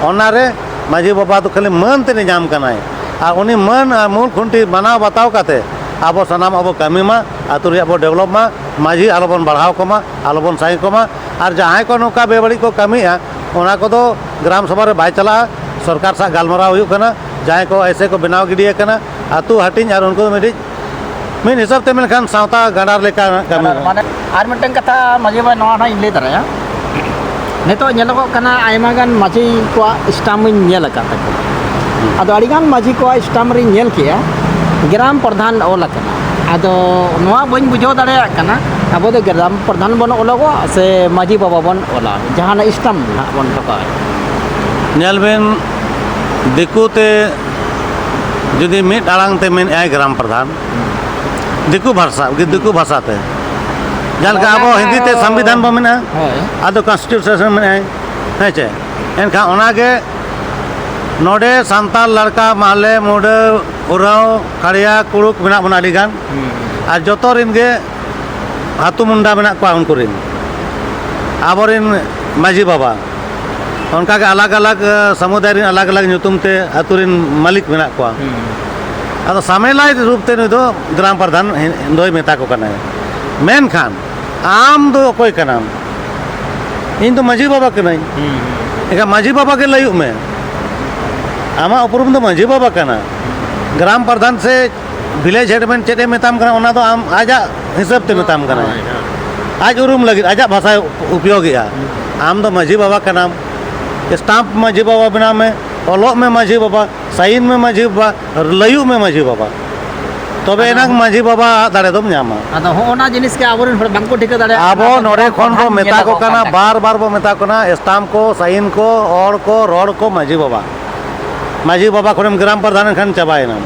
ᱚᱱᱟᱨᱮ ᱢᱟᱹᱡᱷᱤ ᱵᱟᱵᱟ ᱫᱚ ᱠᱷᱟᱹᱞᱤ ᱢᱟᱹᱱ ᱛᱮᱫ ᱧᱟᱢ ᱠᱟᱱᱟᱭ᱾ ᱟᱨ ᱩᱱᱤ ᱢᱟᱹᱱ ᱟᱨ ᱢᱩᱞ ᱠᱷᱩᱱᱴᱤ ᱢᱟᱱᱟᱣ ᱵᱟᱛᱟᱣ ᱠᱟᱛᱮ ᱟᱵᱚ ᱥᱟᱱᱟᱢ ᱟᱵᱚ ᱠᱟᱹᱢᱤ ᱢᱟ, ᱟᱹᱛᱩ ᱨᱮᱭᱟᱜ ᱵᱚ ᱰᱮᱵᱷᱞᱚᱯ ᱢᱟ, ᱢᱟᱹᱡᱷᱤ ᱟᱞᱚᱵᱚᱱ ᱵᱟᱲᱦᱟᱣ ᱠᱚᱢᱟ, ᱟᱞᱚᱵᱚᱱ ᱥᱟᱸᱜᱮ ᱠᱚᱢᱟ᱾ ᱟᱨ ᱡᱟᱦᱟᱸᱭ ᱠᱚ ᱱᱚᱝᱠᱟ ᱵᱮᱵᱟᱹᱲᱤᱡ ᱠᱚ ᱠᱟᱹᱢᱤᱭᱮᱫᱼᱟ, ᱚᱱᱟ ᱠᱚᱫᱚ ᱜᱨᱟᱢ ᱥᱚᱵᱷᱟ ᱨᱮ ᱵᱟᱭ ᱪᱟᱞᱟᱜᱼᱟ᱾ ᱥᱚᱨᱠᱟᱨ ᱥᱟᱶ ᱜᱟᱞᱢᱟᱨᱟᱣ ᱦᱩᱭᱩᱜ ᱠᱟᱱᱟ, ᱡᱟᱦᱟᱸᱭ ᱠᱚ ᱮᱭᱥᱮ ᱠᱚ ᱵᱮᱱᱟᱣ ᱜᱤᱰᱤ ᱟᱠᱟᱱᱟ ᱟᱹᱛᱩ ᱦᱟᱹᱴᱤᱧ, ᱟᱨ ᱩᱱᱠᱩ ᱫᱚ ᱢᱤᱫᱴᱤᱡ ᱢᱤᱫ ᱦᱤᱥᱟᱹᱵ ᱛᱮ ᱢᱮᱱᱠᱷᱟᱱ ᱥᱟᱶᱛᱟ ᱜᱟᱸᱰᱟᱨ ᱞᱮᱠᱟ ᱠᱟᱹᱢᱤ᱾ ᱢᱟᱱᱮ ᱟᱨ ᱢᱤᱫᱴᱟᱝ ᱠᱟᱛᱷᱟ ᱢᱟᱹᱡᱷᱤ ᱵᱟᱵᱟ, ᱱᱚᱣᱟ ᱦᱚᱸ ᱤᱧ ᱞᱟᱹᱭ ᱫᱟᱲᱮᱭᱟᱜᱼᱟ᱾ ᱱᱤᱛᱚᱜ ᱧᱮᱞᱚᱜᱚᱜ ᱠᱟᱱᱟ, ᱟᱭᱢᱟ ᱜᱟᱱ ᱢᱟᱹᱡᱷᱤ ᱠᱚᱣᱟᱜ ᱥᱴᱟᱢᱯ ᱤᱧ ᱧᱮᱞ ᱟᱠᱟᱫ ᱛᱟᱠᱚᱣᱟ᱾ ᱟᱫᱚ ᱟᱹᱰᱤᱜᱟᱱ ᱢᱟᱹᱡᱷᱤ ᱠᱚᱣᱟᱜ ᱥᱴᱟᱢᱯ ᱨᱤᱧ ᱧᱮᱞ ᱠᱮᱜᱼᱟ, ᱜᱨᱟᱢ ᱯᱨᱚᱫᱷᱟᱱ ᱚᱞ ᱟᱠᱟᱱᱟ᱾ ᱟᱫᱚ ᱱᱚᱣᱟ ᱵᱟᱹᱧ ᱵᱩᱡᱷᱟᱹᱣ ᱫᱟᱲᱮᱭᱟᱜ ᱠᱟᱱᱟ, ᱟᱵᱚ ᱫᱚ ᱜᱨᱟᱢ ᱯᱨᱚᱫᱷᱟᱱ ᱵᱚᱱ ᱚᱞᱚᱜᱚᱜ ᱥᱮ ᱢᱟᱹᱡᱷᱤ ᱵᱟᱵᱟ ᱵᱚᱱ ᱚᱞᱟ, ᱡᱟᱦᱟᱱᱟᱜ ᱥᱴᱟᱢᱯ ᱱᱟᱦᱟᱜ ᱵᱚᱱ ᱴᱷᱚᱠᱟᱣᱟ? ᱧᱮᱞ ᱵᱤᱱ, ᱫᱤᱠᱩ ᱛᱮ ᱡᱩᱫᱤ ᱢᱤᱫ ᱟᱲᱟᱝ ᱛᱮ ᱢᱮᱱᱮᱫᱼᱟᱭ ᱜᱨᱟᱢ ᱯᱨᱚᱫᱷᱟᱱ, ᱫᱤᱠᱩ ᱵᱷᱟᱥᱟ, ᱫᱤᱠᱩ ᱵᱷᱟᱥᱟ ᱛᱮ, ᱡᱟᱦᱟᱸ ᱞᱮᱠᱟ ᱟᱵᱚ ᱦᱤᱱᱫᱤ ᱛᱮ ᱥᱚᱝᱵᱤᱫᱷᱟᱱ ᱵᱚᱱ ᱢᱮᱱᱟ, ᱦᱳᱭ᱾ ᱟᱫᱚ ᱠᱚᱱᱥᱴᱤᱴᱤᱭᱩᱥᱚᱱ ᱢᱮᱱᱟᱭ, ᱦᱮᱸ ᱪᱮ? ᱮᱱᱠᱷᱟᱱ ᱚᱱᱟᱜᱮ ᱱᱚᱰᱮ ᱥᱟᱱᱛᱟᱲ ᱞᱟᱲᱠᱟ, ᱢᱟᱦᱞᱮ, ᱢᱩᱰᱟᱹ, ᱩᱨᱟᱸᱣ, ᱠᱷᱟᱲᱭᱟ, ᱠᱩᱲᱩᱠ ᱢᱮᱱᱟᱜ ᱵᱚᱱᱟ ᱟᱹᱰᱤ ᱜᱟᱱ᱾ ᱦᱩᱸ᱾ ᱟᱨ ᱡᱚᱛᱚ ᱨᱮᱱ ᱜᱮ ᱦᱟᱹᱛᱩ ᱢᱩᱱᱰᱟ ᱢᱮᱱᱟᱜ ᱠᱚᱣᱟ, ᱩᱱᱠᱩ ᱨᱮᱱ, ᱟᱵᱚᱨᱮᱱ ᱢᱟᱹᱡᱷᱤ ᱵᱟᱵᱟ᱾ ᱚᱱᱠᱟᱜᱮ ᱟᱞᱟᱜᱽ ᱟᱞᱟᱜᱽ, ᱮ, ᱥᱟᱢᱩᱫᱟᱭ ᱨᱮᱱ ᱟᱞᱟᱜᱽ ᱟᱞᱟᱜᱽ ᱧᱩᱛᱩᱢ ᱛᱮ ᱟᱹᱛᱩ ᱨᱮᱱ ᱢᱟᱹᱞᱤᱠ ᱢᱮᱱᱟᱜ ᱠᱚᱣᱟ᱾ ᱦᱩᱸ᱾ ᱟᱫᱚ ᱥᱟᱢᱮᱞᱟᱭ ᱨᱩᱯ ᱛᱮ ᱱᱩᱭ ᱫᱚ ᱜᱨᱟᱢ ᱯᱨᱚᱫᱷᱟᱱ ᱦᱮ-, ᱫᱚᱭ ᱢᱮᱛᱟ ᱠᱚ ᱠᱟᱱᱟᱭ᱾ ᱢᱮᱱᱠᱷᱟᱱ ᱟᱢ ᱫᱚ ᱚᱠᱚᱭ ᱠᱟᱱᱟᱢ? ᱤᱧ ᱫᱚ ᱢᱟᱹᱡᱷᱤ ᱵᱟᱵᱟ ᱠᱟᱹᱱᱟᱹᱧ᱾ ᱦᱩᱸ᱾ ᱮᱱᱠᱷᱟᱱ ᱢᱟᱹᱡᱷᱤ ᱵᱟᱵᱟ ᱜᱮ ᱞᱟᱹᱭᱩᱜ ᱢᱮ, ᱟᱢᱟᱜ ᱩᱯᱨᱩᱢ ᱫᱚ ᱢᱟᱹᱡᱷᱤ ᱵᱟᱵᱟ ᱠᱟᱱᱟ᱾ ᱜᱨᱟᱢ ᱯᱨᱚᱫᱷᱟᱱ ᱥᱮ ᱵᱷᱤᱞᱮᱡᱽ ᱦᱮᱰ ᱢᱮᱱ ᱪᱮᱫ ᱮ ᱢᱮᱛᱟᱢ ᱠᱟᱱᱟ, ᱚᱱᱟ ᱫᱚ ᱟᱢ ᱟᱡᱟᱜ ᱦᱤᱥᱟᱹᱵ ᱛᱮ ᱢᱮᱛᱟᱢ ᱠᱟᱱᱟᱭ᱾ ᱦᱳᱭ, ᱦᱳᱭ᱾ ᱟᱡ ᱩᱨᱩᱢ ᱞᱟᱹᱜᱤᱫ ᱟᱡᱟᱜ ᱵᱷᱟᱥᱟᱭ ᱩᱯ-, ᱩᱯᱭᱳᱜᱮᱜᱼᱟ᱾ ᱟᱢ ᱫᱚ ᱢᱟᱹᱡᱷᱤ ᱵᱟᱵᱟ ᱠᱟᱱᱟᱢ, ᱥᱴᱟᱢᱯ ᱢᱟᱹᱡᱷᱤ ᱵᱟᱵᱟ ᱵᱮᱱᱟᱣ ᱢᱮ, ᱚᱞᱚᱜ ᱢᱮ ᱢᱟᱹᱡᱷᱤ ᱵᱟᱵᱟ, ᱥᱟᱭᱤᱱ ᱢᱮ ᱢᱟᱹᱡᱷᱤ ᱵᱟᱵᱟ, ᱞᱟᱹᱭᱩᱜ ᱢᱮ ᱢᱟᱹᱡᱷᱤ ᱵᱟᱵᱟ, ᱛᱚᱵᱮ ᱟᱫᱚ ᱮᱱᱟᱝ ᱢᱟᱹᱡᱷᱤ ᱵᱟᱵᱟ ᱫᱟᱲᱮ ᱫᱚᱢ ᱧᱟᱢᱟ᱾ ᱟᱫᱚ ᱦᱚᱸᱜᱼᱚ ᱱᱟ ᱡᱤᱱᱤᱥ ᱜᱮ ᱟᱵᱚᱨᱮᱱ ᱦᱚᱲ ᱵᱟᱝᱠᱚ ᱴᱷᱤᱠᱟᱹ ᱫᱟᱲᱮᱭᱟᱜ ᱠᱟᱱᱟ᱾ ᱟᱵᱚ ᱱᱚᱰᱮ ᱠᱷᱚᱱ ᱵᱚ ᱢᱮᱛᱟ ᱠᱚ ᱠᱟᱱᱟ, ᱵᱟᱨ ᱵᱟᱨ ᱵᱚ ᱢᱮᱛᱟ ᱠᱚ ᱠᱟᱱᱟ, ᱥᱴᱟᱢᱯ ᱠᱚ, ᱥᱟᱭᱤᱱ ᱠᱚ, ᱚᱞ ᱠᱚ, ᱨᱚᱲ ᱠᱚ ᱢᱟᱹᱡᱷᱤ ᱵᱟᱵᱟ᱾ ᱢᱟᱹᱡᱷᱤ ᱵᱟᱵᱟ ᱠᱷᱚᱱᱮᱢ ᱜᱨᱟᱢ ᱯᱨᱚᱫᱷᱟᱱ ᱮᱱᱠᱷᱟᱱ ᱪᱟᱵᱟᱭᱮᱱᱟᱢ᱾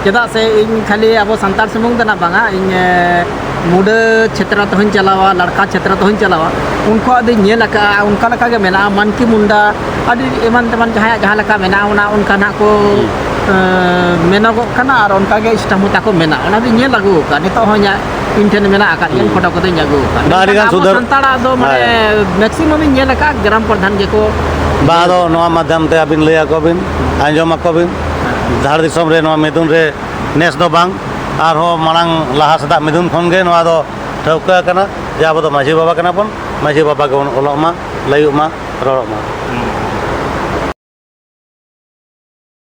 ᱪᱮᱫᱟᱜ ᱥᱮ ᱤᱧ ᱠᱷᱟᱹᱞᱤ ᱟᱵᱚ ᱥᱟᱱᱛᱟᱲ ᱥᱩᱢᱩᱝ ᱫᱚ ᱱᱟᱜ ᱵᱟᱝᱟ, ᱤᱧ, ᱮ, ᱢᱩᱰᱟᱹ ᱪᱷᱮᱛᱨᱚ ᱛᱮᱦᱚᱧ ᱪᱟᱞᱟᱣᱟ, ᱞᱟᱲᱠᱟ ᱪᱷᱮᱛᱨᱚ ᱛᱮᱦᱚᱧ ᱪᱟᱞᱟᱣᱟ, ᱩᱱᱠᱩᱣᱟᱜ ᱫᱚᱧ ᱧᱮᱞ ᱟᱠᱟᱫᱼᱟ, ᱚᱱᱠᱟ ᱞᱮᱠᱟ ᱜᱮ ᱢᱮᱱᱟᱜᱼᱟ᱾ ᱢᱟᱱᱠᱤ ᱢᱩᱱᱰᱟ, ᱟᱹᱰᱤ ᱮᱢᱟᱱ ᱛᱮᱢᱟᱱ ᱡᱟᱦᱟᱸᱭᱟᱜ ᱡᱟᱦᱟᱸ ᱞᱮᱠᱟ ᱢᱮᱱᱟᱜᱼᱟ, ᱚᱱᱟ ᱚᱱᱠᱟ ᱱᱟᱜ ᱠᱚ, ᱦᱩᱸ᱾ ᱮ, ᱢᱮᱱᱚᱜᱚᱜ ᱠᱟᱱᱟ ᱟᱨ ᱚᱱᱠᱟ ᱜᱮ ᱥᱴᱟᱢᱯ ᱦᱚᱸ ᱛᱟᱠᱚ ᱢᱮᱱᱟᱜᱼᱟ᱾ ᱚᱱᱟ ᱫᱚᱧ ᱧᱮᱞ ᱟᱹᱜᱩ ᱟᱠᱟᱫᱼᱟ, ᱱᱤᱛᱚᱜ ᱦᱚᱸ ᱤᱧᱟᱹᱜ, ᱤᱧ ᱴᱷᱮᱱ ᱢᱮᱱᱟᱜ ᱟᱠᱟᱫ ᱜᱮᱭᱟ, ᱦᱩᱸ᱾ ᱯᱷᱳᱴᱳ ᱠᱚᱫᱚᱧ ᱟᱹᱜᱩ ᱟᱠᱟᱫᱼᱟ᱾ ᱵᱟ, ᱟᱹᱰᱤ ᱢᱮᱱᱠᱷᱟᱱ ᱜᱟᱱ ᱟᱵᱚ ᱥᱩᱫᱷᱟᱹᱨ᱾ ᱥᱟᱱᱛᱟᱲᱟᱜ ᱫᱚ ᱢᱟᱱᱮ ᱦᱳᱭ᱾ ᱢᱮᱠᱥᱤᱢᱟᱢ ᱤᱧ ᱧᱮᱞ ᱟᱠᱟᱫᱼᱟ, ᱜᱨᱟᱢ ᱯᱨᱚᱫᱷᱟᱱ ᱜᱮᱠᱚ ᱵᱟ, ᱟᱫᱚ ᱱᱚᱣᱟ ᱢᱟᱫᱽᱫᱷᱚᱢ ᱛᱮ ᱟᱹᱵᱤᱱ ᱞᱟᱹᱭ ᱟᱠᱚ ᱵᱤᱱ, ᱟᱸᱡᱚᱢ ᱟᱠᱚ ᱵᱤᱱ᱾ ᱫᱷᱟᱲ ᱫᱤᱥᱚᱢ ᱨᱮ ᱱᱚᱣᱟ ᱢᱤᱫᱩᱱ ᱨᱮ ᱱᱮᱥ ᱫᱚ ᱵᱟᱝ, ᱟᱨᱦᱚᱸ ᱢᱟᱲᱟᱝ ᱞᱟᱦᱟ ᱥᱮᱫᱟᱜ ᱢᱤᱫᱩᱱ ᱠᱷᱚᱱ ᱜᱮ ᱱᱚᱣᱟ ᱫᱚ ᱴᱷᱟᱹᱣᱠᱟᱹ ᱟᱠᱟᱱᱟ ᱡᱮ ᱟᱵᱚ ᱫᱚ ᱢᱟᱹᱡᱷᱤ ᱵᱟᱵᱟ ᱠᱟᱱᱟ ᱵᱚᱱ, ᱢᱟᱹᱡᱷᱤ ᱵᱟᱵᱟ ᱜᱮᱵᱚᱱ ᱚᱞᱚᱜ ᱢᱟ, ᱞᱟᱹᱭᱩᱜ ᱢᱟ, ᱨᱚᱲᱚᱜ ᱢᱟ᱾